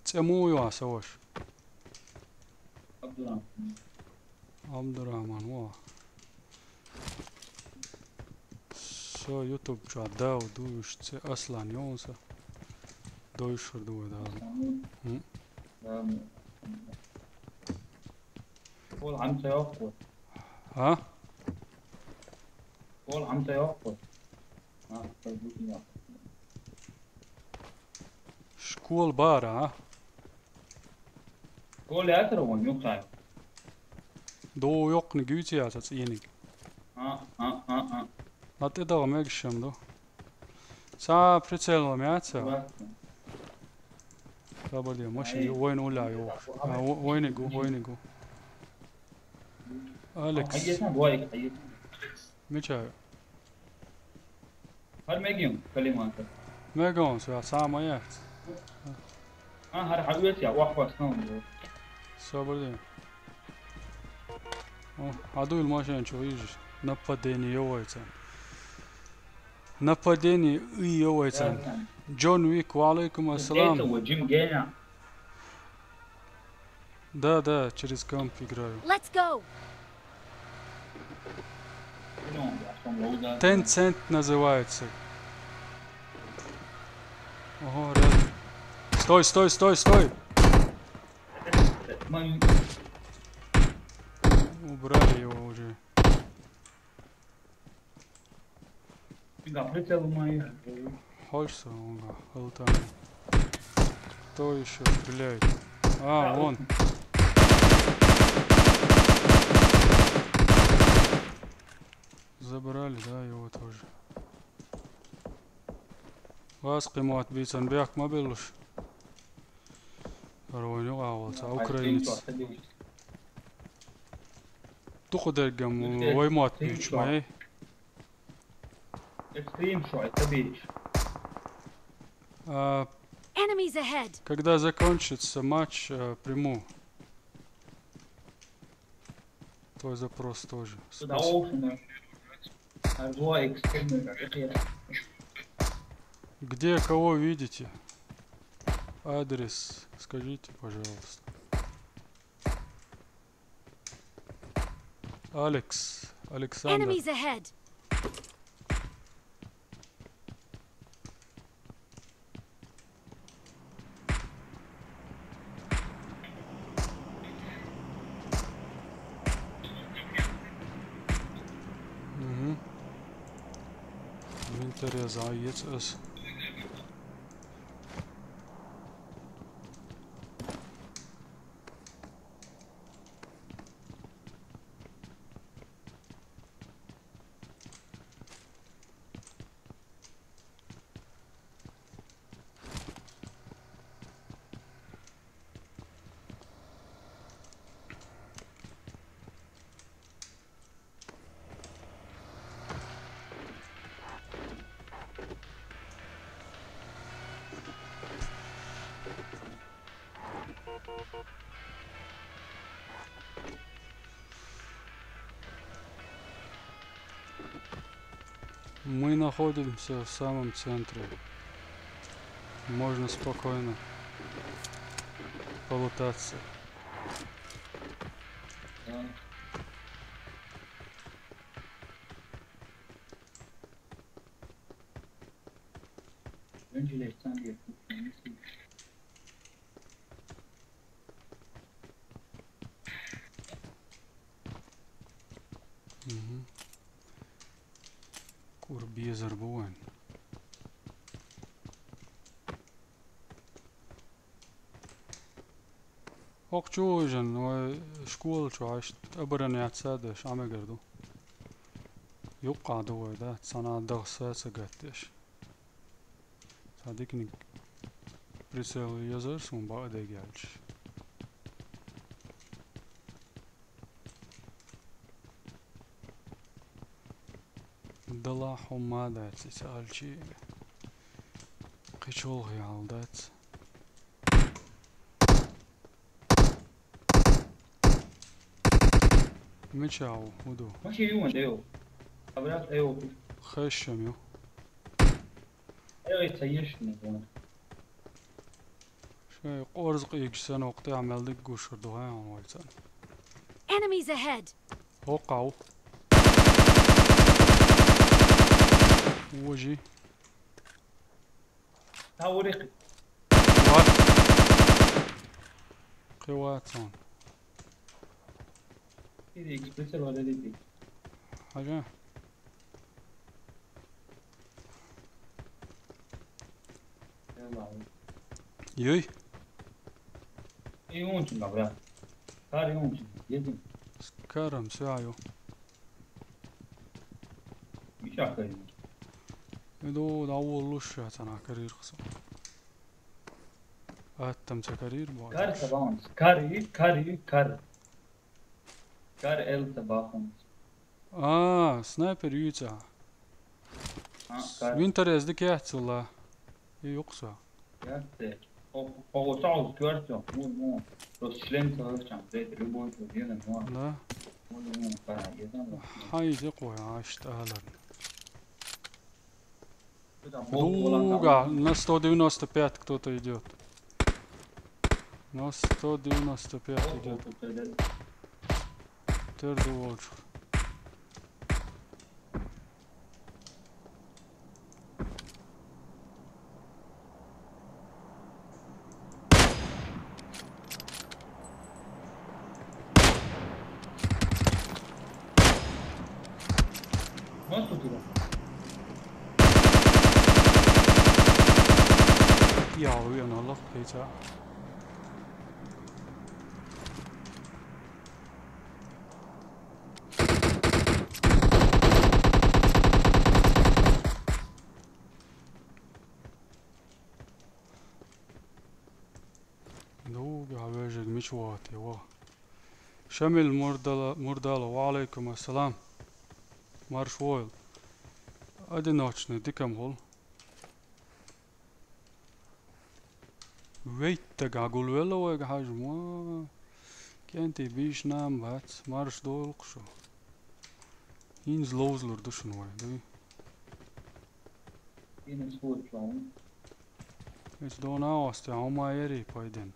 ЦӀе муха ю аса ваша? Абдурахман. Абдурахман, во. Со YouTube чохь дав ду, уьш цӀе Аслан йолу сан. Дойшур ду вай Дала. Аслан. ХӀун? Да, м. Школа Ӏам ца йоккху? А? Школа Ӏам ца йоккху? А, ца ду ца йоккху. Школа бара, а? Школа яцара вон юккъехь? Ду йоккханиг юьйций аса цӀийниг? А, а, а, а. Ла тӀедагӀа мегаш ду. Ца прицел ма яц ца? Лаьцна. Кабаде машин ю, вайна уля ю. А, вайниг ву, вайниг ву. Алекс. Хьан езна, бой, хьан езна. Мича ю? ХӀара мегий хьуна, Калимата? Мегий хьуна, сан сама яц. А, хӀара хьан оьцу я, охьахӀотту хьуна. Собар де. О, хьан дуйла машен чу вижу? Нападение йо вайца. Нападение и йо вайца. Да, да. Джон Уик, ва алейкум ассалам. Это вот Джим Гейна. Да, да, через комп играю. Let's go! Tencent называется. Ого, рядом. Стой, стой, стой, стой! Убрали его уже. Прицел у моих. Хочется, он халтан. Кто еще стреляет? А, вон. Забрали, да, его тоже. Вас къимат бицан бяхк ма беллуш. Ара вайн юкъа валца, украинец. Туху дергам вай мат бич май. А, Enemies ahead! Когда закончится матч, э, приму твой запрос тоже. Спасибо. Где кого видите? Адрес скажите, пожалуйста. Алекс, Александр. Enemies ahead! Мгм. Винтере заец эс. Мы находимся в самом центре. Можно спокойно полутаться. Мгм. Кур безар бу вайн. Хокху чу вижан, вай школа чу Ӏаш, оборонять ца деш, Ӏамегар ду. Юккъа ду вай, да, цхьана дагӀа са ца гатдеш. Цхьа диканиг прицел езар сун бакъдерг аьлча. Дала хӀумма дац, ица алчи. Кхечулгъ ял дац. Мича ву, хӀу ду? Машин юван дайо. Абрат айо. Хешшам ю. Айо, ица ешни вон. Шай къорз къигш сан окъта амалдик гушур дугъай он вайцан. Enemies ahead! О, къав. Вожи. Таурих. Ват. Къиватсон. Иди, экспрессия валерий. Хажа. Юй? И он чунга, брат. Кар и он чунга. Едем. Скарам, свяю. Миша карим. Иду да улуш я цана карир хсо. Аттам ца карир бо. Кар табаун. Кар и, кар и, кар. Кар эл табаун. А, снайпер юйца. А, кар. Винтер эзди кяцула. И юкса. Ясте. О, о, о, саус кварцо. Ну, ну. Просто член целый чам. Любой, ну, ну. Да. Ну, ну, ну, пора, я знаю. Хайди къоя, ашталар. Луга, на сто девяносто пять кто-то идет. На сто девяносто пять идет. Терду волчу. Мас тутура. Ял вена лох хейца. Дуга хьавежиг мича вахате ва? Шамил Мурдала, Мурдала, ва алейкум ассалам. Марш войла. Одиночный дикам хул. Вейттага гулвелла вайга хьажа ма. КӀентий биш нам бац, марш дойлукх шу. ХӀинца ловзалур ду шуна вай, дуй? Ина спорт ваун. Эц дона осте хьо ма яри пайден.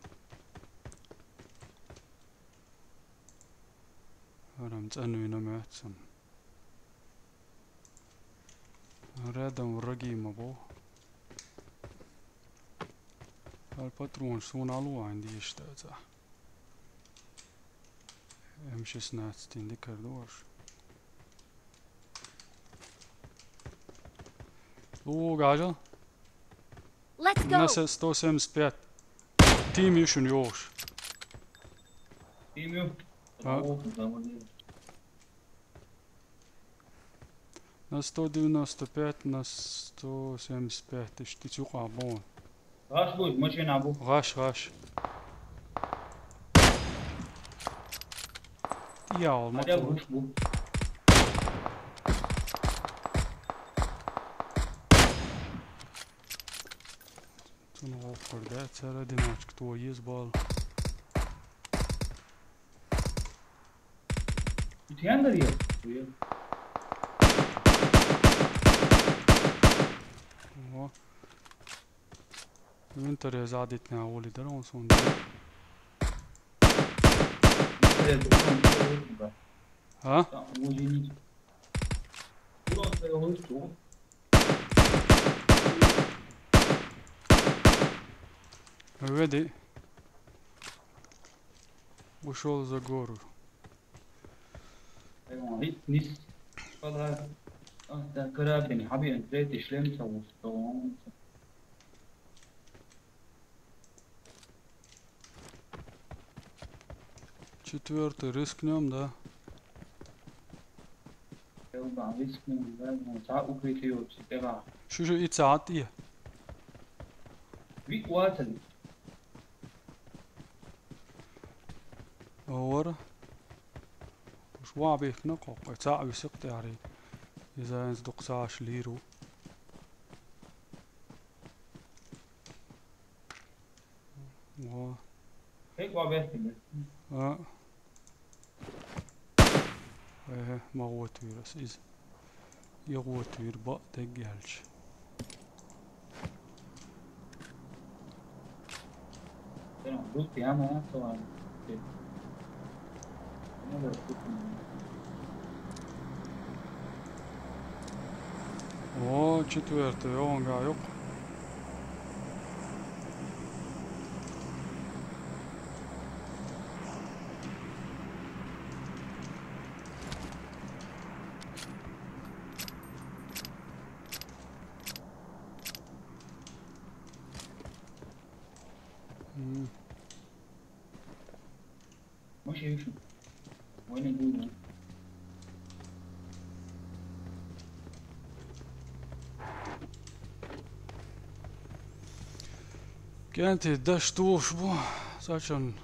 Арам цӀанвина моьтту сан. Рядом враги ма бо. Ар патронаш суна алу айн дийш даца. М шестнадцать ин дикар дуаш. Лу гажа. Let's go. На сто семьдесят пять. Тим ю шун йош. Тим ю. А. На сто девяносто пять, на сто семьдесят пять. Ишти цюкъа бон. Гаш буй, машина бу. Гаш, гаш. Я, ол Адя мотор. Буш бу. Цун гӀоккхар да, цара одиночка то еза бал. Итян дар я? О. Винтер я задитня воли дар, он сон. А? Веди. Ушёл за гору. Низ. Корабль, хьаби, третий шлем, Четвёртый рискнём, да? Шу, шу, и цаӀ тӀе. Вик вацал. Овар. Уж вабихна кхокъой, цаӀ висикъ тӀари. Иза инз дукха цаӀаш лийру. Во. Хек ва бехтине. А. Э, ма вот вирус из. Я вот вир ба дегелч. Прям, вот прямо, а, то ладно. О, четвёртый, он гаюк. М. Машин шу. Война дуйна. КӀентий даш туш бу, сачан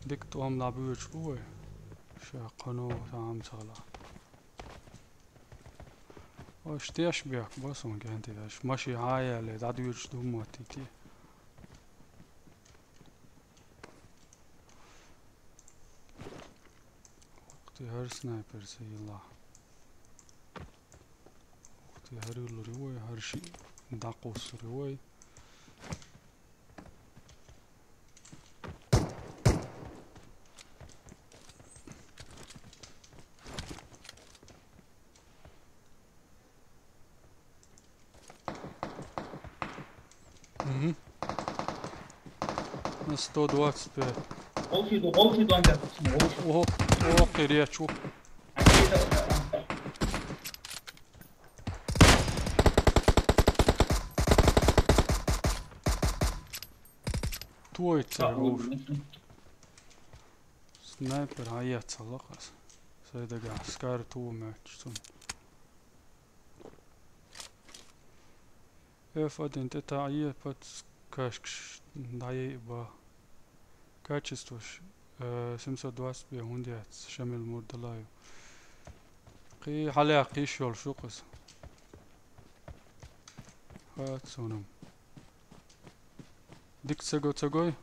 дик тӀом набуьйч бу вай. Ша кхано там цала. Ош теш бек ба сон кӀентий даш. Маши хьаяли, дӀадуьйч ду мотти. Ух ты, хӀара снайпер са йилла. Ух ты, хӀара йиллур ю вай, хӀара ши дӀакхуссур ю вай. Мгм. На сто двадцать пять. Гол шиду, гол шиду анча. Гол шиду. Ого, ого, киречу. Анча. Той цар хӀуш. Снайпер хьаяц хьалакъас. Сай дагахь скар ту меч цун. F один тӀе таӀе подскажкаш дӀаеба. Качествош, э, семьсот двадцать бе хӀунда яц, Шамил Мурдалаев. Кхи хьалаяккха йиш йолуш ю-кх иза. Хац суна-м. Дика ца го, ца гой?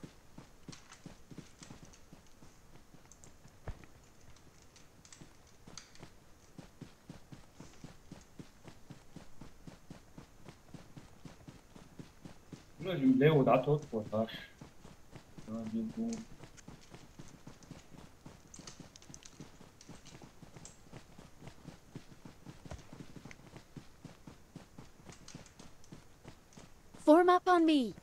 Вроде лево, да, тот вот аж. Вроде бы. Form up on me.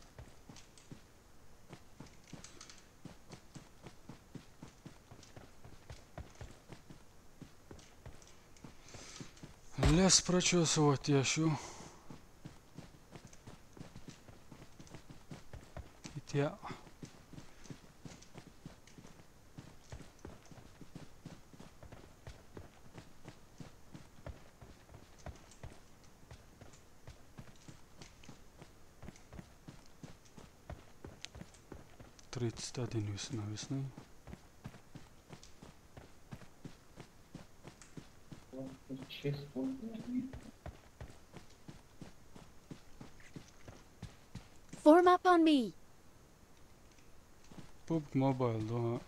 Лес прочесывать я ещё. Итя. Тридцать один весна, весны. Form up on me. Пубг Мобайл ду,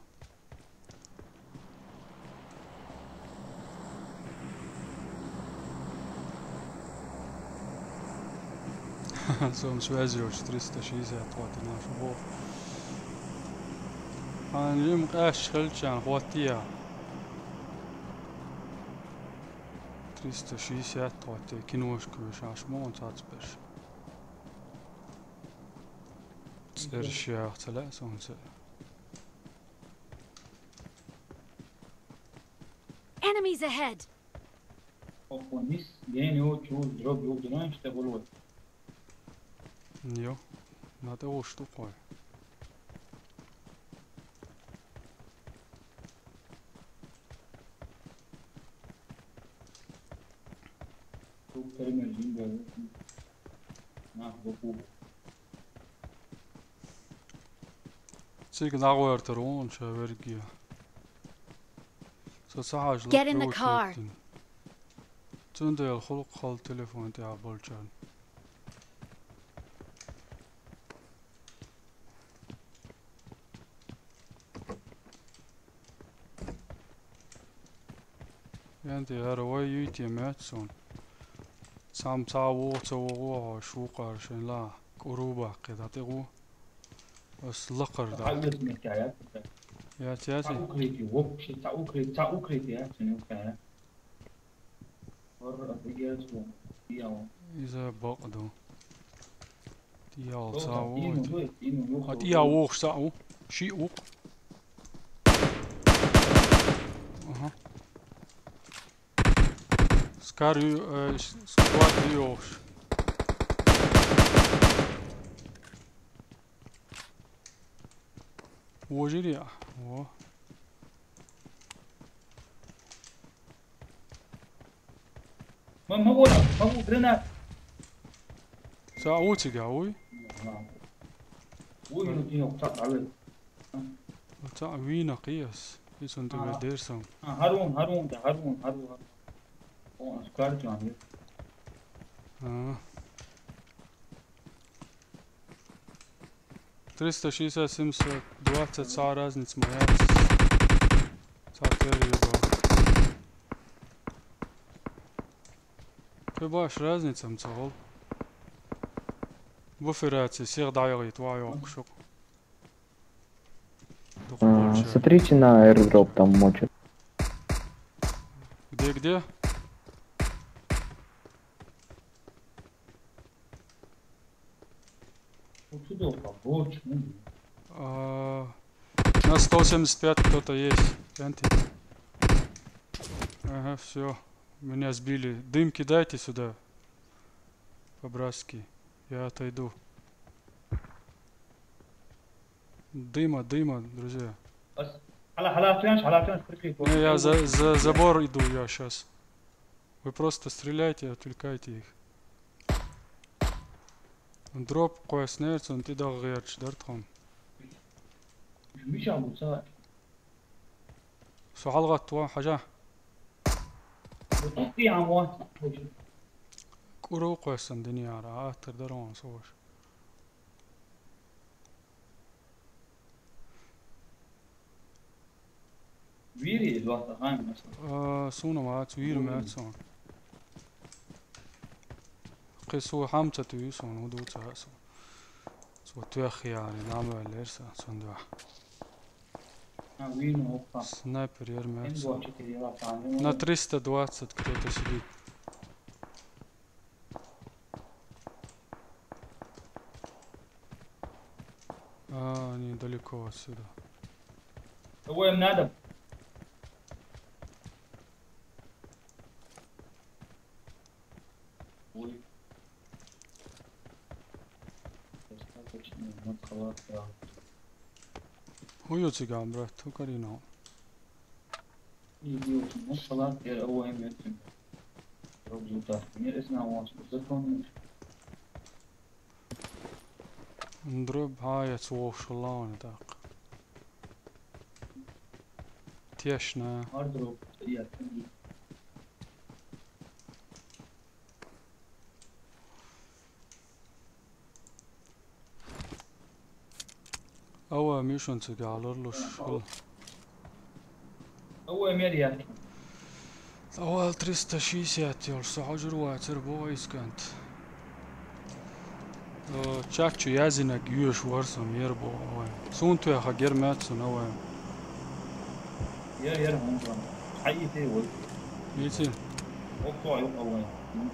хӀа. Сом связь йолчу триста шестьдесят хӀоттина шу боху. Хьан жима къаьсташ хилчарна хӀоттийя. Триста шестьдесят хӀотте киношка вешаш ма вон цацберш. ЦӀерш яха ца лаьа суна ца. Enemies ahead! Окко нис, ген йо, чуз, дроб, юг, динан, ишта болот. Йо, ма тӀе гӀуш ду кхой. Тук термин жинда. Нах бокуба. Цига дӀагӀоьртур ву ша верриге. Со ца хьажа. Get in the car. Цундела хӀуллакх хала телефон тӀехь болчарна. Янди, хӀара вай юй те моьтту суна. Цхьамма цхьа вогӀу ца вогӀу хьо, шу къара шайн ла, кӀур ву баккхий дӀа тӀе гӀу. Ас лакхара дӀа. Цхьа укрытие меттехь яц. Яц, яц. Цхьа укрытие, вообще, цхьа укрытие, цхьа укрытие яц, цхьа укрытие яц. Иза бакъ ду. ТӀехьа цхьа вогӀу. А тӀехьа вогӀуш цхьаъ ву. Шиъ ву-кх. Аха. Скар ю, э, с-, сквад ю йогӀуш. Вожире, во. Ма, ма вора, ма ву гранат. Цхьаъ ву цига, вуй? Ага. Вуй, ну, ти, цхьаъ дӀавелла. Цхьаъ вийна кхиас. Иза цунна тӀе дерсам. А, хӀара вон, хӀара вон, да, хӀара вон, хӀара вон, хӀара вон. О, ас карчу ан ю. А. Триста шестьдесят, семьсот двадцать, цхьа разница ма яц. Цхьа тера юба. Кхин баш разница ма ца гӀол. Буфераци сех дӀайогӀийта ваьӀ йоккхуш ю-кх. Дукха болча. Смотрите на airdrop, там мочит. Где, где? А, на сто семьдесят пять кто-то есть. Энти. Ага, всё. Меня сбили. Дым кидайте сюда. По-братски. Я отойду. Дыма, дыма, друзья. Баъс, хьала, хьала чанш, хьала чанш, прикрыть. Не, я за, за забор иду я щас. Вы просто стреляйте, отвлекайте их. Дроп къоастнер, цунна тӀе дагӀа гӀерташ дар тхо. Миша бу ца. Со хьалгӀатта ван хьажа. Бу тӀе ам ван. КӀур къоастан динияра, а аттар дар ван со ваш. Вири из вахта ханна, масала. А, суна вац, вир вири мац он. Кхы со хӀама ца туьйсу, ну, ду ца хьасу. Со туьх яри, нам валер са, сон дуа. А, вин опа. Снайпер яр мац. Эн гочи кирила фани. На триста двадцать кто-то сидит. А, они далеко отсюда. Кого им надо? Ой. Достаточно, вот халат, да. Хуй у тебя, брат, у Карина. И вот, ну, халат, я, о, им, я, Рубзута. Мне это на вас, запомнил. Дроп, а, я цвох шалауна так. Тешна. Ардроп, я, Ава мишун цига алар луш. Ава мер яки. Ава триста шестьдесят йолш, со хьожур вацар бо искант. Э, чачу язинаг юш варсам ер бо ава. Сун туя хагер мят сун ава. Ер, ер, хун сан. Хай ите вой. Ите. Окко ай ава. Мгм.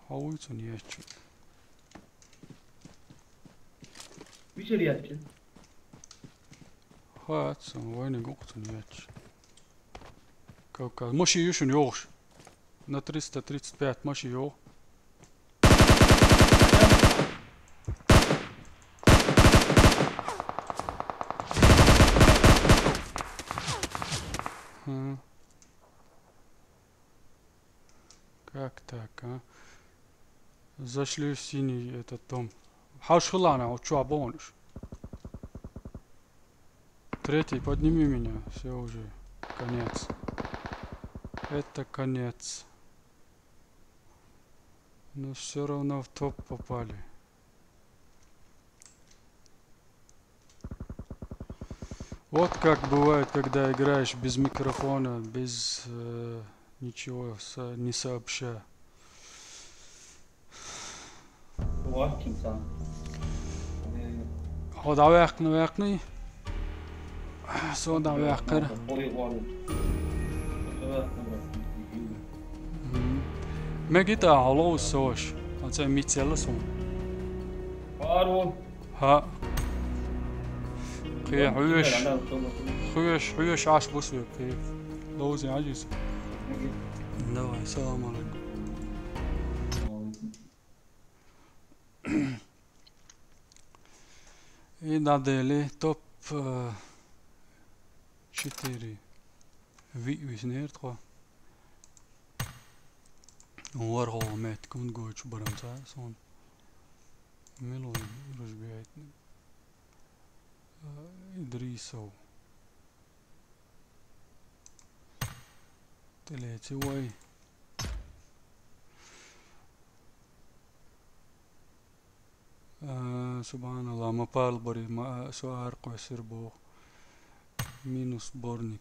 Хьо вуй цун еччу? Мичара еччу? Хац, вайниг укх цун еччу. Кавказ. Маши ю шун йогӀуш? На триста тридцать пять маши йогӀу. Хм. Как так, а? Зашли в синий этот дом. Хьаш хилана, вот чё, обонуш? Третий, подними меня. Все уже. Конец. Это конец. Но все равно в топ попали. Вот как бывает, когда играешь без микрофона, без, э, ничего, со-, не сообща. Вахтинца. Хьо дӀаваьккхина ваьккхиний? Со дӀаваьккхира. Ой, ой. Мгм. Мегита хьо лоус сош. Оце мицелла сун. Пару. ХӀаъ. Кхе хьоьш, хьоьш, хьоьш Ӏаш бу соьга кхе. Ловзи Ӏажиз. Давай, салам алейкум. И дӀадели топ, э, четыре. Виъ виснер тхо. ВаргӀа метка хӀунда гойтуш барам ца сон. Милой ружбяйтни. Э, Идрисов. ТӀелеци вай. А, субханаллах, ма пал бари, ма, со ар къоьсир боху. Минус сборник.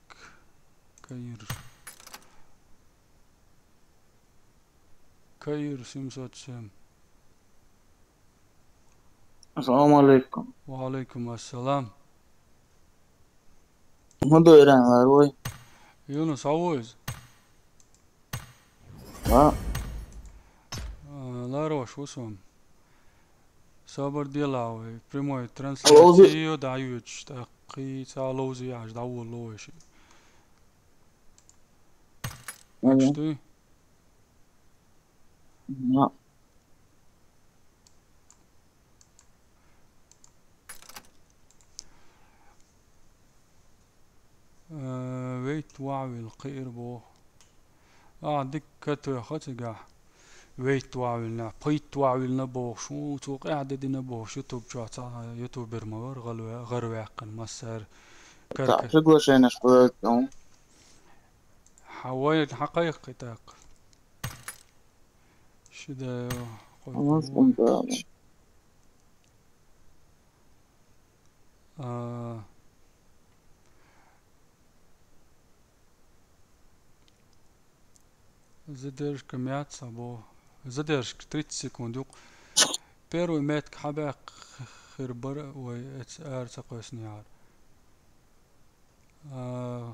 Каир. Каир семьсот семь. Ассаламу алейкум. Ва алейкум ассалам. ХӀун ду Иран лар вай? Юнус, хьо ву иза? А? А, лар ваш ву сон. Собар де ла вай, прямой трансляцию дӀайоьдуш, тӀаккха кхин цхьа ловза яхаш дӀаволало вай шиъ. Мгм. Аш дуй? Ма. Э, вейт ваъвил кхиир боху. А, дика катоьхна цигахь. Вейт ваъвилна, пхийтта ваъвилна бохуш ву, цо къаьхьа де дина бохуш, YouTube чохь цхьа ютубер ма вара, гӀалве-, гӀарваьккхина массара. Цхьа карка. Приглашенеш кхоьллина. Хьан вай хьан кхайкхи тӀаккха? Ши да, кхой. Ага, кхой. А, задержка мятца бо. Задержка тридцать секунд юкъа. Первый метка хьабаьккхина хир бара вай эца ара ца кхоьссинехьара. А,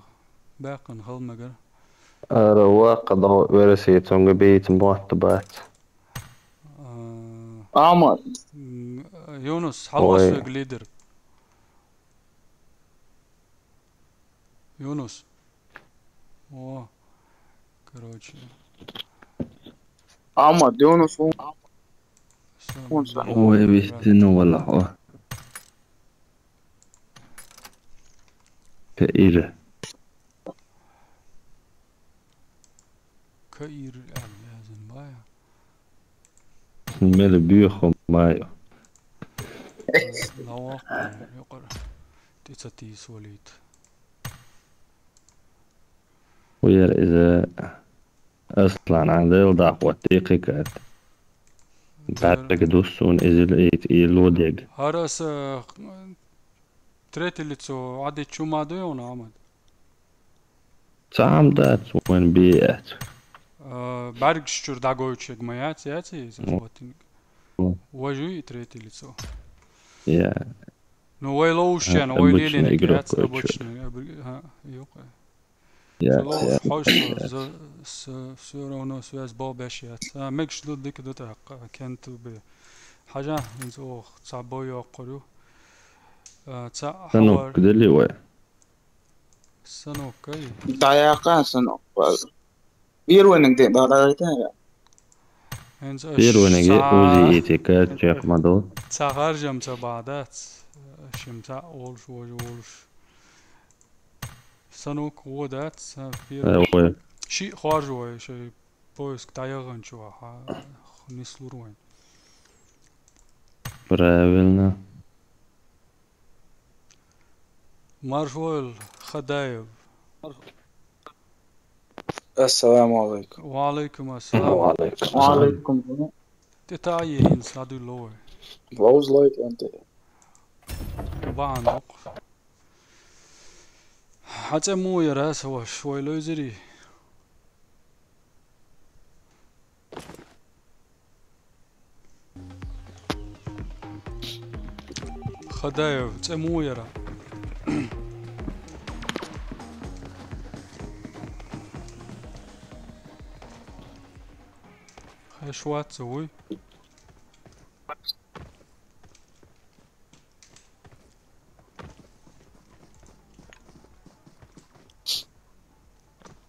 баьккхина хала мегар. Ара ваккха догӀу версия, цунга бийца мотт бац. А, Амма. М, Юнус, хьалхо соьга лидер. Юнус. О, короче. Амма, Юнус, у- Сан- Вон са. Ой, вистина вала хьо. Каира. Каира аьлла язан бая. Мела буьйху маю. Лавакъ юкъара. Тица тийс валит. Уяр иза Аслан Ӏан дел дакъ ватти кхикат. Баьрга дуссун изил ит и лодег. ХӀара аса третье лицо Ӏадичу ма ду йона, Ахьмад? Цхьа хӀама дац, вайн бе яц. А, бӀаргаш чуьра дӀагойчуьг ма яц, яц иза Мгм. Ботинг. Мгм. Вай жуй и третье лицо. Я. Ну, вай лоуш А, чен, вай обычный лелинг игрок яц, кой чё. Обычный, обы-, а, юкъа. Я, Цу лоуш я. Хьожа со, за, с-, всё равно связь бо беш яц. А, мегаш ду дика ду тӀаккха, кен ту бе. Хьажа, хӀинца ох, цхьа бо йоккхур ю. А, цхьа Санок, хьавар. Дели вай? Санок, ай. ДӀаяккха санок. Первый-ниг де дӀадагӀийтара. ХӀинца аш Первый-ниг схьа-, узи ити кар чекх ма ду. Цхьа харжам ца бадац. Шим цхьа олуш, вожа олуш. Санок водац, а, первый. Э, ой. Шиъ хоржу вай, шай поиск дӀаяханчу ваха, нислур вайн. Правильно. Маршвойл Хадаев. Ассаламу алайкум. Ва алайкум ассалам. Ва алайкум. Ва алайкум. Те та е хин саду лой. Лоуз лой те. Баан док. Хьан цӀе муха яра аса ваша, вай лойзари? Хадаев, цӀе муха яра? Хеш вац вуй?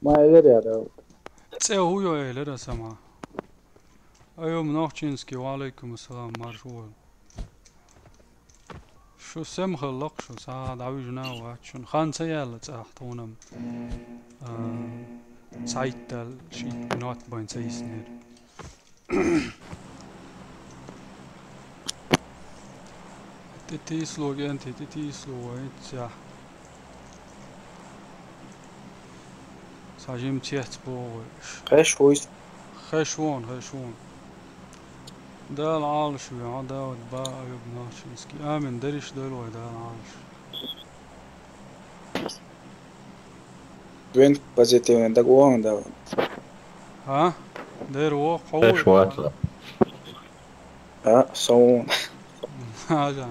Ма элер яра. ЦӀе хӀу йо элира сама. Айом Нохчинский, ва алайкум ассалам, марш вон. Шу сем хиллакх шу, сагӀа дӀавижна вац шун. Хан ца яьлла цӀахь тхунам. А, цхьайттал шийтта минот байн ца йиснера. ТӀе тийсло генти, тӀе тийсло вай цехь. Ца жим цец богӀуш. Хеш вуйс? Хеш вон, хеш вон. Дала Ӏалаш ве, Ӏа Давид ба, Аюб Нахчинский. Амин, дариш дойл вай Дала Ӏалаш. Вен позитивный, так вон, да. А? Дер вон, хьо Хеш вуй? Вац. А, сон. Ажа.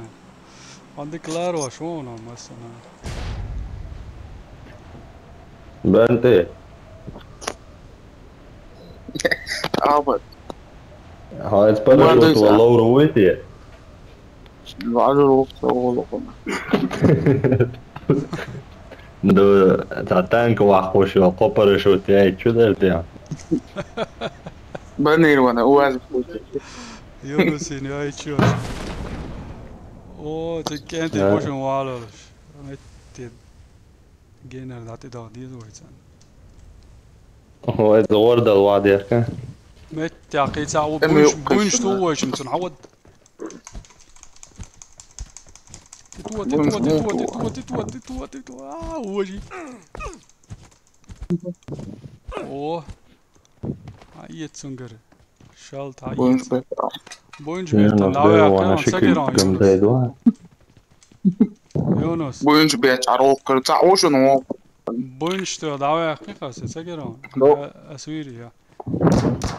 Он декларо шуна, масана. Бенте. Албат. Хьайца парашют Мандуйца. Валлавра вуйти? Важа рухса олоко. Ду, цхьа танк ваххуш йолу кхо парашют яйчу дара те? Бронированная, у вас будет. Юнусин яйчу. О, цигга кӀентий бошун валалаш. Метте генер дӀатӀедала деза вай царна. О, иза гӀордал вадехка. Меттехь кхин цхьа ву Эми буйнаш, юккъе буйнаш шуна. Ту вайшимцун хьавад. Титуа, титуа, титуа, титуа, титуа, титуа, титуа. А, вожи. О. А, иет цунгар. Шал та Буйнаш иет. Бетта. Буйнаш бетта, давай, вана шикил гамдайдва. Юнус. Буйнаш бетта, арохкар, цхьа ошун вон. Буйнаш ту, давай, кхин хаса, ца герон. До. Э, асвири, я.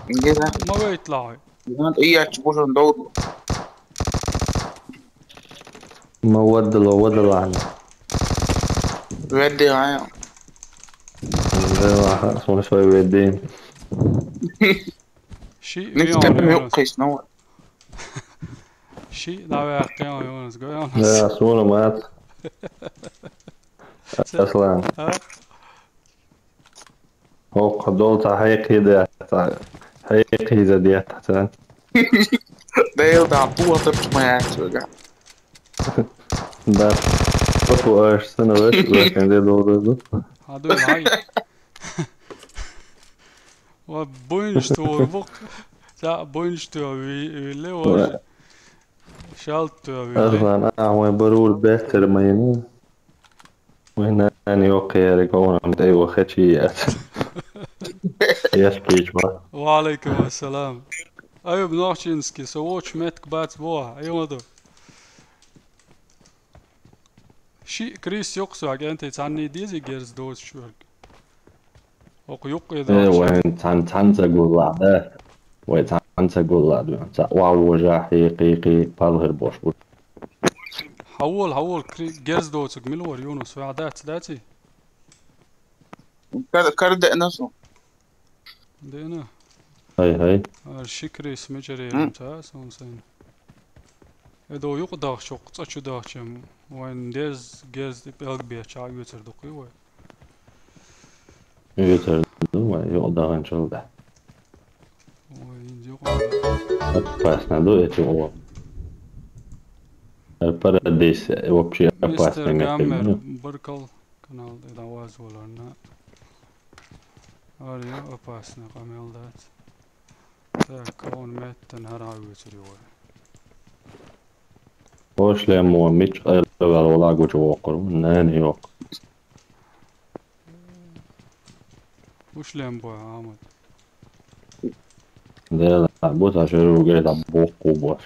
Гена. Ма вейт лахай. Гена, и я чу бужун дод. Ма ваддала, ваддала. Ведди, а. Да, сон шой ведди. Ши, Никто не мог кайс, но. Ши, давай, кхин, Юнус, го, Юнус. Да, суна мат. Аслан. А? Оха долу цхьа хьекхий де, цхьа хьекхийза де, цхьа. Дел да, пула тапчу ма яц вега. Да. Папу аш сана веш, веш де долу. А, ду, ай. Ва буйнаш ту вук. Ца буйнаш ту ви, ви ле ваш. Шал ту ви ле. Аслан, а, вай барур бехтер майна. Вайн нана йоккхаяриг хӀума тӀе вахачи яц. Яшкийча ва. Ва алейкум ассалам. Аюб Нохчинский, со вочу меттиг бац боху, аюма ду. Шиъ крис юккъе сога, кӀентий цхьанний дезий герз доцуш верг? Оха юккъе Э, доцуш. Вайн цхьан-, цхьанца гулла, да? Вай цхьанца гулла, да? Ца ва вожа, хи, хи, хи, палхир бош бу. Хьавола, хьавола, кри-, герз доцург мила вара, Юнус, ваьхьа дац, даций? Кар-, кар деана со. Деана? Хай, хай. Ара ши крис мичаре М? Ца сон сайна. Эдо юкъа дахча, цӀа чу дахча, вайн дез, герз, пӀелг беча, а оьцар дукхий вай? Оьцар ду вай, юкъа даханчул да. Ой, инза юкъа. Опасно ду эти о. Э, парадис, э, вообще опасный Мистер место, Гаммер, ну. Баркал, канал, да, ваз валарна. Ара, я, опасно, къамел дац. Так, он меттан хӀара а оьцур ю вай. Ошлем мо мич къайла вала гучу воккхур, нани йоккху. Ушлем бо, Ахмад. Дела, бу ца шеру гайда бокку бош.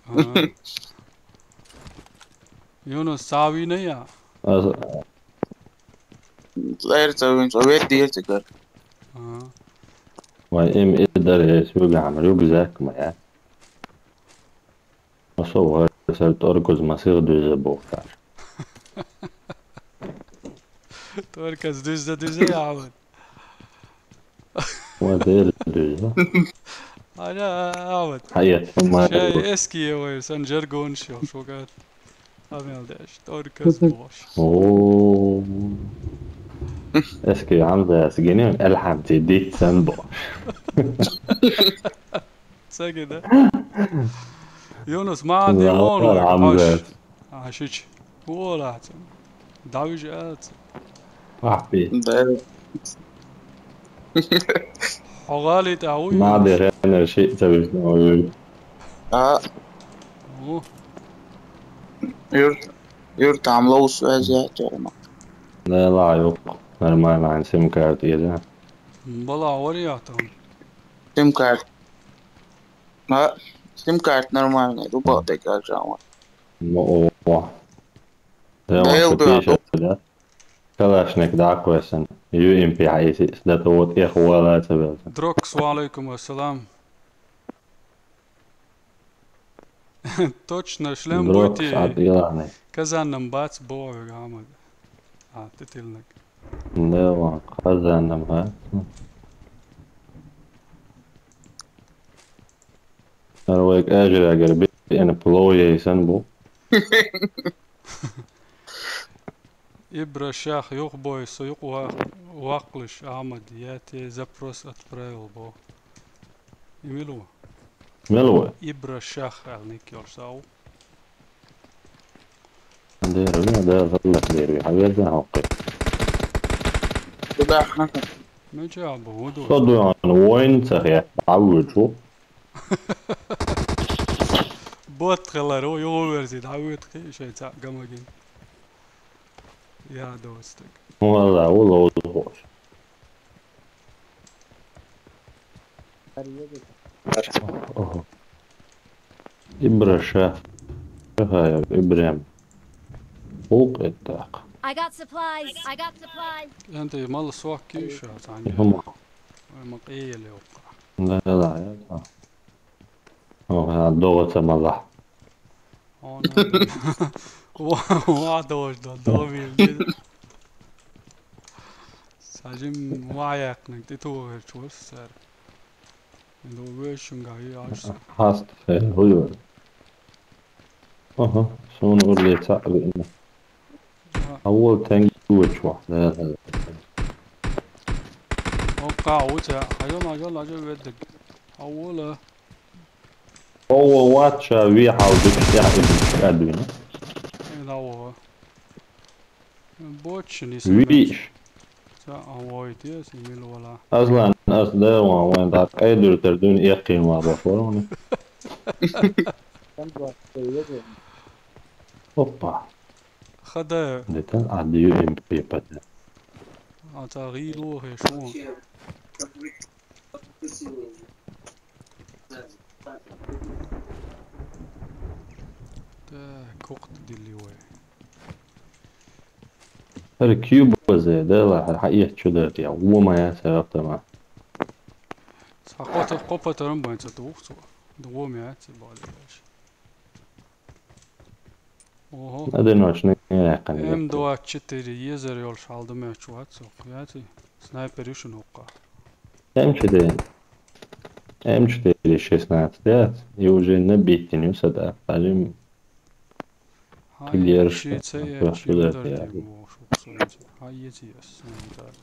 Ага. Юнус, савина я? Аз Эр ца вин, ца вет дир ца кар. Ага. Вай эм идар эс юг амр, юг зак ма я. Масо вар сар торкуз масир дуьзза бохтар. Торкуз дуьзза, дуьзза, я вот. Ва дер дуьзза. Ана, а вот. Хьаэт, ма. Шай эски вай, сан жаргон шо, шогат. Амел деш, торкуз бош. О. Эски амда эсгини, элхамти дит сан бош. Сегида. Юнус, ма ди вон аш. Ашич. Вон аца. Давиж аца. Ахпи. Да. Хогали та уй. Ма ди хенер ши цавиш на уй. А. О. Юр, юр там лоу связь я тема. Да, ла, юк. Нормально, сим карт еда. Бала, вариант там. Сим карт. А, сим карт нормальный, рубал дегажа. Ну, о. Да, я Да, я вам убираю. Пише, да? Калашник, да, квесен. Ю им пи айси, да то вот их вала цавелта. Дрокс, ва алейкум ассалам. Точно, шлем Дрокс, будьте. Ад Иланы. Казанным бац, бо, Ахмад. А, ты тыльник. Да, ва, казанным, а? Арвайк ажрагер би Эн плояй сан бу. Ибра шах юхбой, со юк ва-, вакълыш, Ахмад, я те запрос отправил, бо. Имилу. Мелу. Ибра шах, ал ник ёлш сау. Дерви, да, заллах дерви, хавеза хокки. Туда, ха-ха. Меча бу, уду. Со дуан, воин цахе, авучу. Бот хелар, о, юл верзи, да, уют хи, шей ца, гамагин. Я, достук. Вала, ула, ула, ула. Ого. Ибраша. Ага, Ибрем. Улк эттак. I got supplies. I got supplies. Энди мал суак киша, тани. Хама. Ой, ма киеле окка. Да, да, да. Ага, дога тамала. Она. Ва, ва, дождь, да, да, вилди. Сажим ва якныг, ты тугэр чур сэр. Ду вешин гаи аш. Хаст, э, хуйвар. Ага, сон урле цакли. Ага. Авол тенги уч ва. Да, да, да. Окка, уча, хажал, хажал, хажал веддик. Авола. Ова вача ви халдык я адвина. Эла ова. Бочни. Виш. Са авой тес имил вала. Аслан, ас да ва, ван да кайдур тер дун якин ва башвар ван. Опа. Хада. Детан адю МП пата. А та гилу хешо. Так, кокт дилли вай. Эр кьюб базе, да ла, ха, ха, ия чудер тия, ума я сарап тама. Са копа, копа тарам байн са тух, со. Дуо мя, ци бали баш. Ого. Одиночный, не, конечно. М двадцать четыре, езер ёлш алды мя чуат, со. Я ци. Снайпер юшин окка. М четыре. М четыре шестнадцать, да? И уже набитый не сада. Пойдём. Ай, поддержка. Чи цей, а, просто чи да, удар да. Тем, во, шо, кусок. Ай, е, чи, ес, м, так.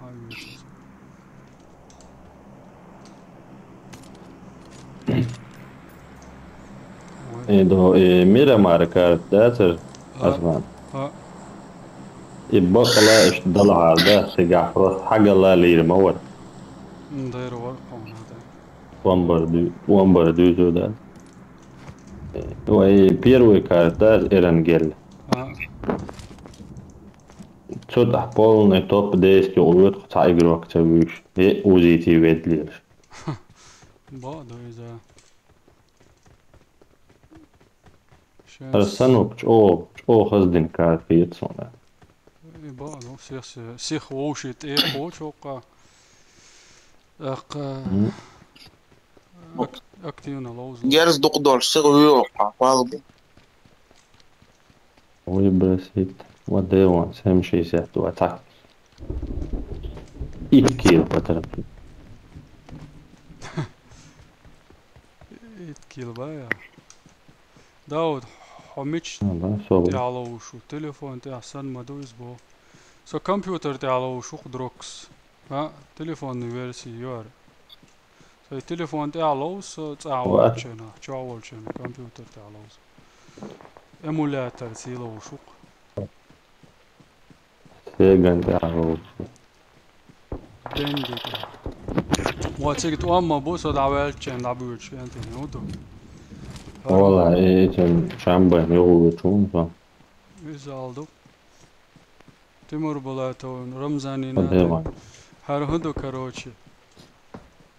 Ай, е, чи. Ой. Э, до, э, Мирамар карта, да, сэр? А. Аслан. А. И бакала иш далгар, да, сига просто хагала лир мавар. М, дайр вар, по-моему, да. Вамбар дю-, вамбар дюзю, да. Э, ой, первый карта Эрангел. А. Цо да полный топ десять улвет, ца игрок, ца виш. Э, узити ведлиш. Ба, да, и за. Щас. Арсанук, чо, чо хаздин карта ецона. Э, ба, ну, всех, всех, всех вообще ты хочешь, ока. Ак, э, мгм. Ак-, активно лоуз. Герз дук дольше, сыр уйо, а, палубу. Выбросить. Вот, да, вон, семь шестьдесят два, так. Ит кил поторопи. Ит кил, ба, я. Дауд, хомич. Ну да, собой. Тялоушу, телефон тя сан мадуиз бо. Со компьютер тялоушу, Дрокс. А, телефонный версии юар. Со телефон тялоус, со цаволчена, чаволчена, компьютер тялоус. Эмулятор силоушу. Сеган тялоус. Бендит. Вот, сегит уамма бу, со давелчен, дабуч, янтин, уду. Вала, э, этим чамбан, югу чун, со. Изалду. Тимур Булатов, Рамзан Инатов. Подеван. Хар хунду, короче.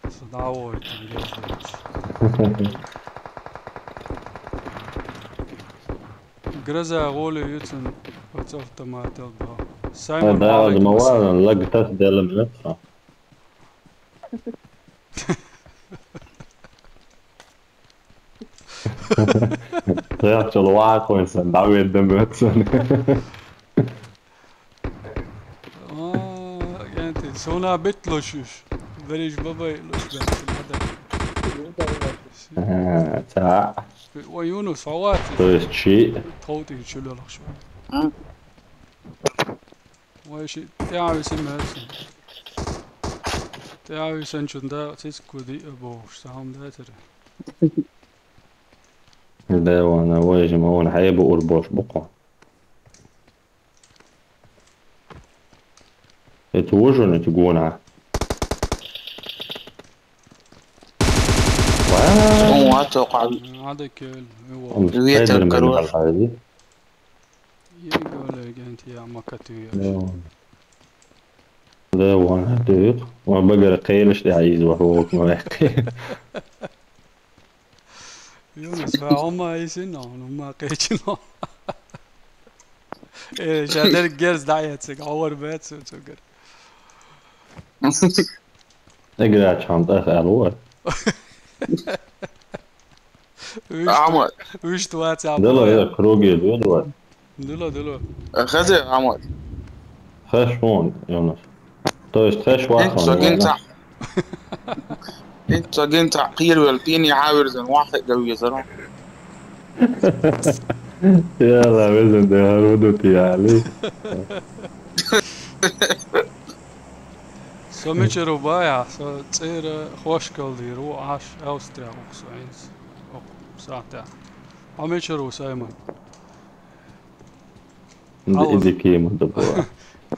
Со давой, там, грязь. Гроза голи юцун, вот автомат, да. Саймон, э, да, Малик, Маван, лагтас делем, да? Яхчыл ваа койсан, дав эддем өтсен. А, янти, сона бит лошуш. Бериш бабай лош бен, сен адам. А, цхьаъ. Ой, Юнус, хьо вац? То есть шиъ. Тхов тӀе чу лелхаш вай. М. Вай шиъ тӀаьхьа висина меца. ТӀаьхьа висинчун дакъа цициг диъ бохуш, цхьа хӀума дацара. Дела ван, вай жима вон хьайба ур бош бу-кх. Эта вожун, эта гона. Вау. О, а то къал. Ада кел, его. Он Вие спайдермен так, короче. Балхади. Его легенд, я макатуя. Ну. Да, вон, а ты. Вон багара кхелаш, да, из вахук, ма вехи. Юнус, ва хӀума айсина, хӀума кхечина. Э, шадер герз дӀаяциг, хьовар бац цугара. Эграч хьан тӀах аьлла вара. Вуьшта, Ахьмад. Вуьшта вац, Дала Ахьмад. Я круги дуьйна вара. Дила, дила. Хазе, Ахьмад. Хаш вон, Юнус. То есть хаш вон, Юнус. Ин цагин цхьа. Ин цагин цхьа кхеравелла пени хьавирзина вахе гавезара. Яла, везан де хӀара ву ду ти яли. Со мичара ву баьхьа, со цӀера хошкал дийр ву, Ӏаш Австрия ву со хӀинца. Окху сахьтехь. Хьо мичара ву, Саймон? Хьалха. Иди кема дабуа.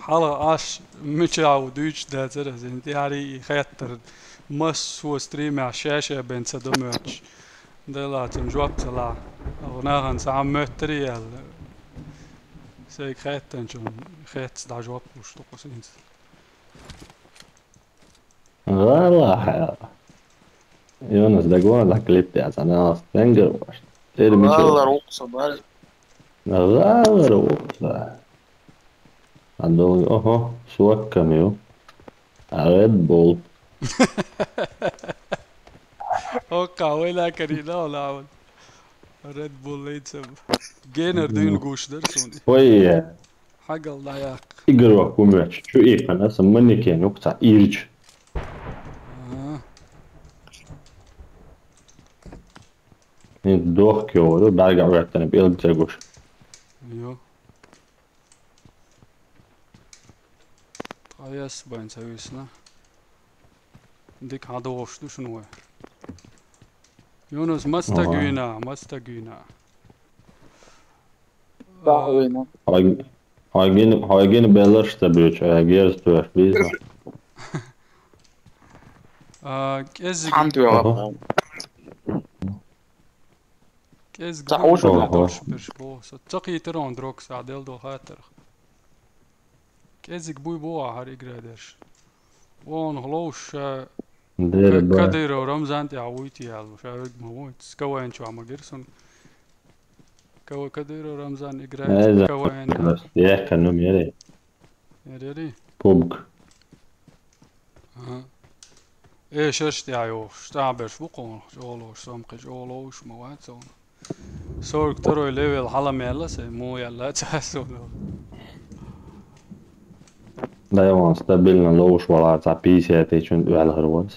Хьалха Ӏаш мичахь ву дуьйцуш дацара, зин тӀаьхьарий и хеттара. Массо стримехь ша-ша бен ца до моьттуш. Делахь цунна жоп ца лахь. Нахана цхьа хӀума моьттарий аьлла. Сайга хеттанчун хетта дӀа жоп луш ду-кх хӀинца. ГӀала хьаьа. Юнус, дагон дан клип яцана, стенгер ваш. Тер мичо. ГӀалара вукху со бара. ГӀалара вукху со. Адо, охо, соккам ю. А Red Bull. Окка, вай лакари, да, лаван. Red Bull лейцам. Генер дин гуш дар суни. Ой, Хьагал дӀаяккха. Игорь ваха хӀума ваьчча, чу ийкхина, сан манекен юкъа цхьа ирча. Ага. ХӀинца дохка йогӀур ю, бӀаьрга Ӏоьттина, пӀелг ца гуш. Йо. Ткъа яс байн ца висна. Дика хьадогӀуш ду шуна вай. Юнус, мастаг вина, мастаг вина. Хьо гин, хьо гин, хьо гин белларш ца буьйцу, э, герз тоьш бийза. А, кӀеззиг. Хьан туьйхира? Аха. КӀеззиг. Ца буй хьуш бу. Ца хьуш бу. Берш бу. Со ца кхийтира он дрокса, дел до хаттарх. КӀеззиг буй бу ахьар игра дерш. Вон хлоуш, э, Дер Ка-, ба. Кадыров Рамзан тӀехь вуй те аьлла, ша вег ма вуй. Скавайнчу ма гира сон. Кава-, Кадыров Рамзан играет Э, в за-, КВН. Яхка, ну, мери. Ери, ери. Пубг. Ага. Э, шерш тӀехь йохуш, тӀаберш бу кхуна, чӀогӀа лош, сом кхин чӀогӀа лош ма вац вон. Сорок второй левел хьала мелла се, мо яьлла ца со. Дай вон стабильно лош вала ца пятьдесят чун ваьлхар вац.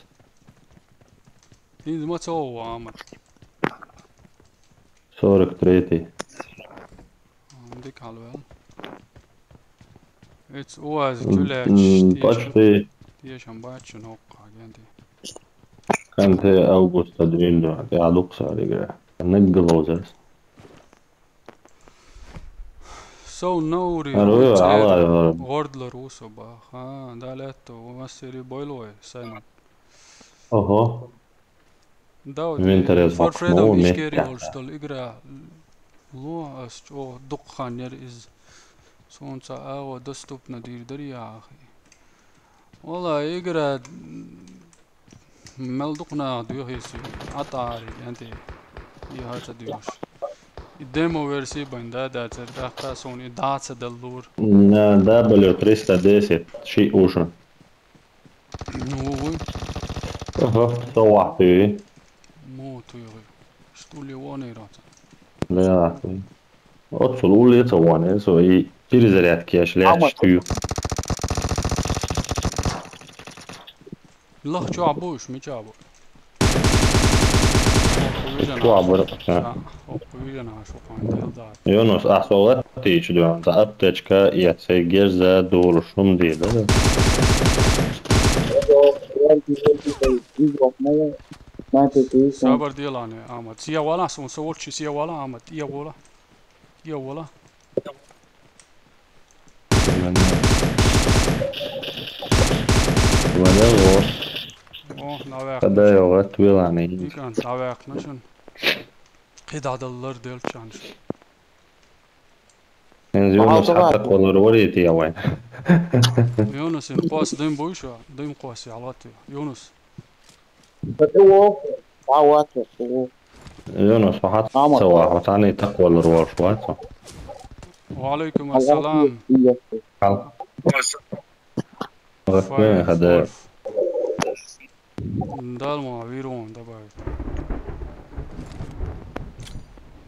ХӀинца ма ца ву, Амат? Сорок третий. Дика хьалаваьлла. Эц УАЗ М, чулаьчча м, тешам, почти. Тешам бац шуна хӀокху агенте. Конце августа дуьйна, я дукха саригра. Нагга ловзас. Сов Наури Ара, ву ара, цӀера ара, ара. ГӀордлар ву со баха. Ха, да лаьтто, ву массери бойло вай, Саймон. Ого. Да, вот, Винтерес For Freedom бакъ ишкер меттехь. Йолуш долу игра ло ас чӀогӀа дукха хан яра иза. Суна ца агӀо доступна дийр дарий ахи. Вала игра мел дукха наха доьху иза. Атари, анти. И хьаца доьхуш. И демо версия байн да, да, цер дахка суна и даца даллур. На W триста десять, ши ушун. Ну, вуй. Ага, со вахтуй. Мо туй вуй. Стуле вон ира. Да, вахтуй. Оццул улле ца вон, со и перезарядки еш леш туй. Лах чу абуш, ми чу абу. Чуа бара. Оккхуйжана шо ханта. Юнус, ахьа со латтийча дуьйна, цхьа аптечка, я цай герза долуш хӀума дийла. Сабар делахь, Ахьмад. Цхьа вала, суна со волчу цхьа вала, Ахьмад. ТӀе вала. ТӀе вала. Вала, вала. О, наверх. Када йогӀу, тӀе вала. Дика, наверх, ну шун. КхидӀа даллар делчанаш. Эн Юнус хьатта кхоллар варийти я вайн. Юнус, ин кхос дим буй шо, дим кхос я лату. Юнус. ТӀе вогӀу, а вац, тӀе вогӀу. Юнус, хьо хьатта ца вахь, хьо цхьаьний тӀе кхоллар волуш вац хьо. Ва Ӏалайкум ассалам. Хьал. Файн, хада. Дал ма вирон добавить.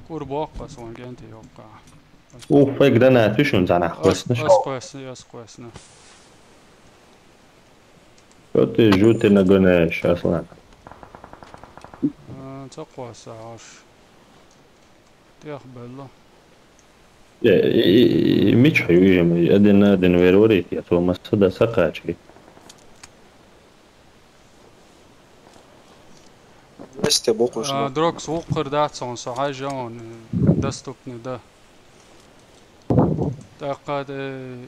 Кур боккха сон генте йоккха. Ух, фай гранат вишун занах кхоьссина. Ас кхоьссина, ас кхоьссина. Что ты жутый нагоняешь, Аслан? А, ца кхосса, аш. ТӀехбелла. Э, э, э, мича хьуьйжа ма, адина, адина вер варийти, а то масса да сакхачи. Весте бокуш. А, но. Дрокс вукхар дац он, со хьажа он, э, доступный да. ТӀаккха, э,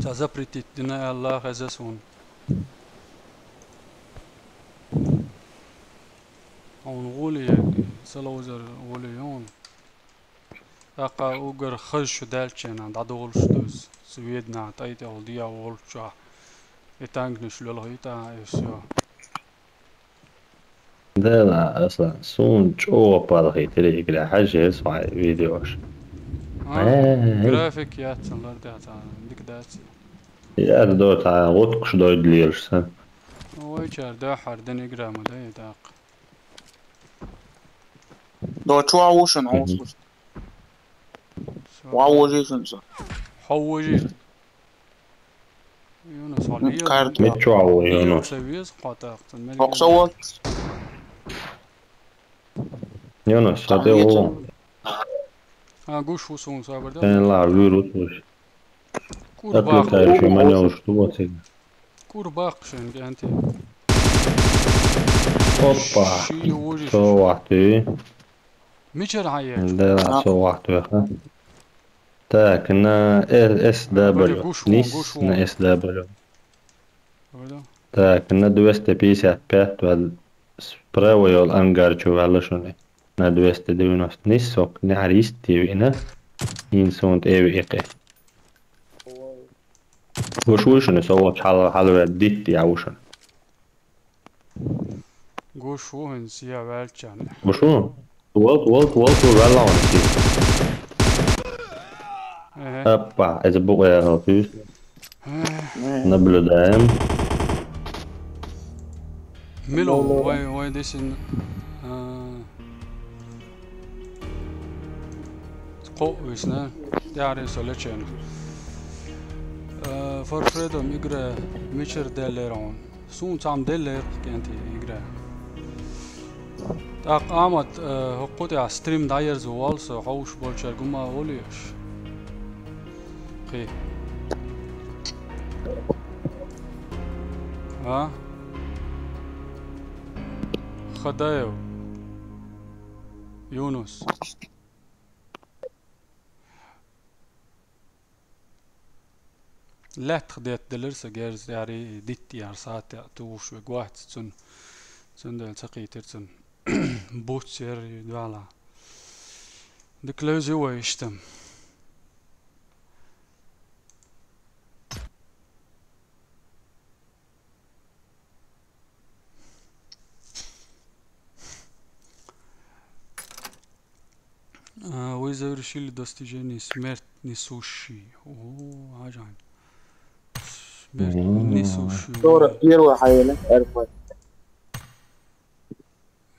ца запретить дина аьлла, хеза суна. Хьуна гӀоле, ца ловзар гӀоле йон. ТӀаккха угар хаза шу даьлча, дӀадолуш дуза, ца ведна, тӀай тӀехула дия волччохь. И танкнаш лелхийтахьа, и всё. Дела, Аслан, суна чӀогӀа палхийтира игра, хьажа еза хьайн видеош. А, э, график яц, лар дац, дика дац. Яц до, цхьа гӀуткуш дойду лелаш сан. Вайчара дуьххьара дина игра ма дай тӀаккха. До, чу а вушан, а вушан. Ва вожийшан со. Хьо вожий. Юнус, хьо лиев. Карт. Миччо а ву, Юнус. Лиев ца веза, кхо тӀаккха, мел Хокса гена. Вот. Юнус, хьо тӀе ву. А, гуш ву суна, сабар да. Эн ла, вуьйр ву суш. Кур баккха. Отвлекающий манёвр, что вот это. Кур баккха шен, генти. Опа. Ши вожий. Со вахти. Мичара хьан ечу? Да, со вахт веха. Так, на, э, С Д Б. Бери, гуш вон, нис гуш вон. На С Д Б. Вайда? Так, на двести пятьдесят пять вал справа йол ангар чу ваьлла шуна. На двести девяносто. Нис сок, не аристи вина. Ин сунт эви икъи. Гуш ву шуна, со волчу хьал-, хьалавер дитт я ву шуна. Гуш ву хӀинца я ваьлчарна. Гуш ву? Волт, волт, волт, ву ваьлла ван си. Эхе. Аппа, иза букъ яхал туьйс. Эхе. Наблюдаем. Мило, вай, вай, десин, а, кхоъ висна, тӀаьхьарий со лечена. А, For Freedom игра мичара деллера хьуна? Суна цхьамма деллера кху кӀентий игра. ТӀаккха Ахьмад, э, хӀокху тӀехь стрим дӀаерзо волу со, хьовш болчаьрга хӀума олий аш? Кхин. А? Хадаев. Юнус. Лаьттах детта делира сан герз, яри дитт яра сатеа тухуш вега вац цунна. Цундела ца кхийтира цунна. Буц яра дуьхьала. Дика левзи вай иштта. А, вы завершили достижение смерть несущий. О, ажан. Смерть несущий. Сорок первый хьайна, РП.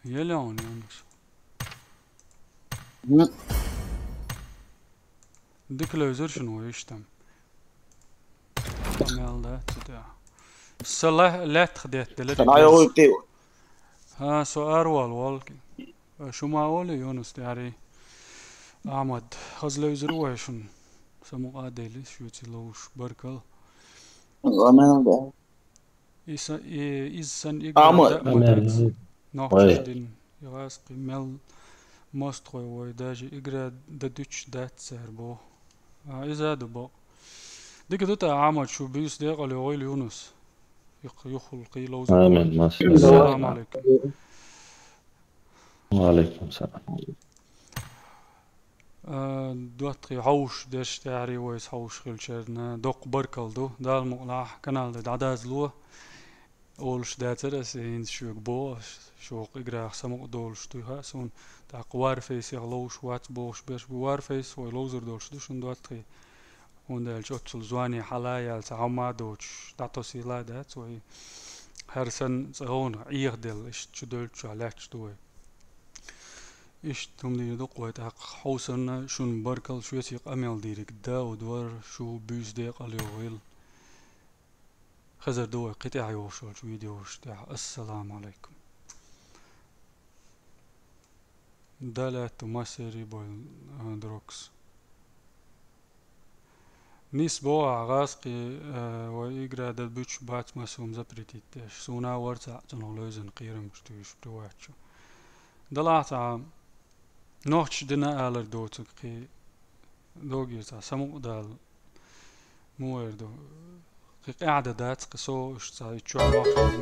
Еле он, Янус. Мгм. Дика левзира шуна вай иштта. Мел да, цу тӀехь. Са ла-, лаьттах детта делира. Сан айогӀуй тӀе. ХӀа, со аравала волу. Шу ма олий, Юнус, тӀаьхьарий? Ахьмад, хаза левзар вай шуна. Самукъа а делли, шуьца ловзуш, баркалла. Ламел да. Иза, и, иза санна игра Ахьмад. Да а ма дац. Нохчаш дина. Яхас кхин мел мостагӀой вай, даже игра дан дуьтуш дац цара боху. А, иза а ду бакъ. Дика ду тӀаккха, Ахьмад, шу буьйса декъала йогӀийла, Юнус. Юх-, юххул кхий ловзар. Амин, масса. Ассаламу алейкум. Ва алейкум салам. А, доттагӀий, хьовсуш дерш тӀаьхьарий вайца хьовсуш хилчарна, доккха баркалла ду. Дала мукъалахь, канал тӀе дӀадазло. Олуш дацара аса, хӀинца шуьга боху ас, шу хӀокху играх самукъа долуш дуй хаьа суна. ТӀаккха Warface-х ловзуш вац бохуш берш бу. Warface вай ловзар долуш ду шуна, доттагӀий. ХӀунда аьлча оццул звони хьала а яьлла, цхьа хӀума а доцуш, дӀатосийла а дац вай. ХӀара санна цкъа гӀовна Ӏехаделла, иштта чу девллачохь лаьтташ ду вай. Иштта хӀума дийр ду-кх вай тӀаккха. Хьовсарна шуна баркалла, шуьца и къамел дийриг Дауд вара, шу буьйса декъала йогӀийла. Хезар ду вай кхин тӀаьхьа йогӀуш йолчу видеош тӀехь. Ассаламу алейкум. Далаьтту массерий бойла, а, Дрокс. Нис боху ахь гӀазкхий, а, вай игра дан буьтуш бац массо хӀума запретить деш. Суна а вара цхьаъ цунах левзина кхерамаш туьйсуш приватчу. Далахь цхьа нохчаш дина алар доцург кхин догӀера цхьа самукъадала. Муха эр ду? Кхин къаьхьа дан дац, кхин со уьш цхьа и чохь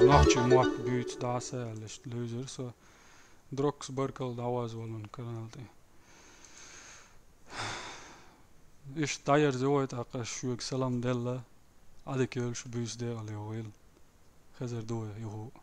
нохчийн мотт буьйцу дӀа а са аьлла, иштта левзира со. Дрокс, баркалла дӀаваза волун канал тӀе. Иштта дӀаерза вай тӀаккха, ас шуьга салам делла, Ӏадика йойла шу, буьйса декъала йогӀийла. Хезар ду вай юха.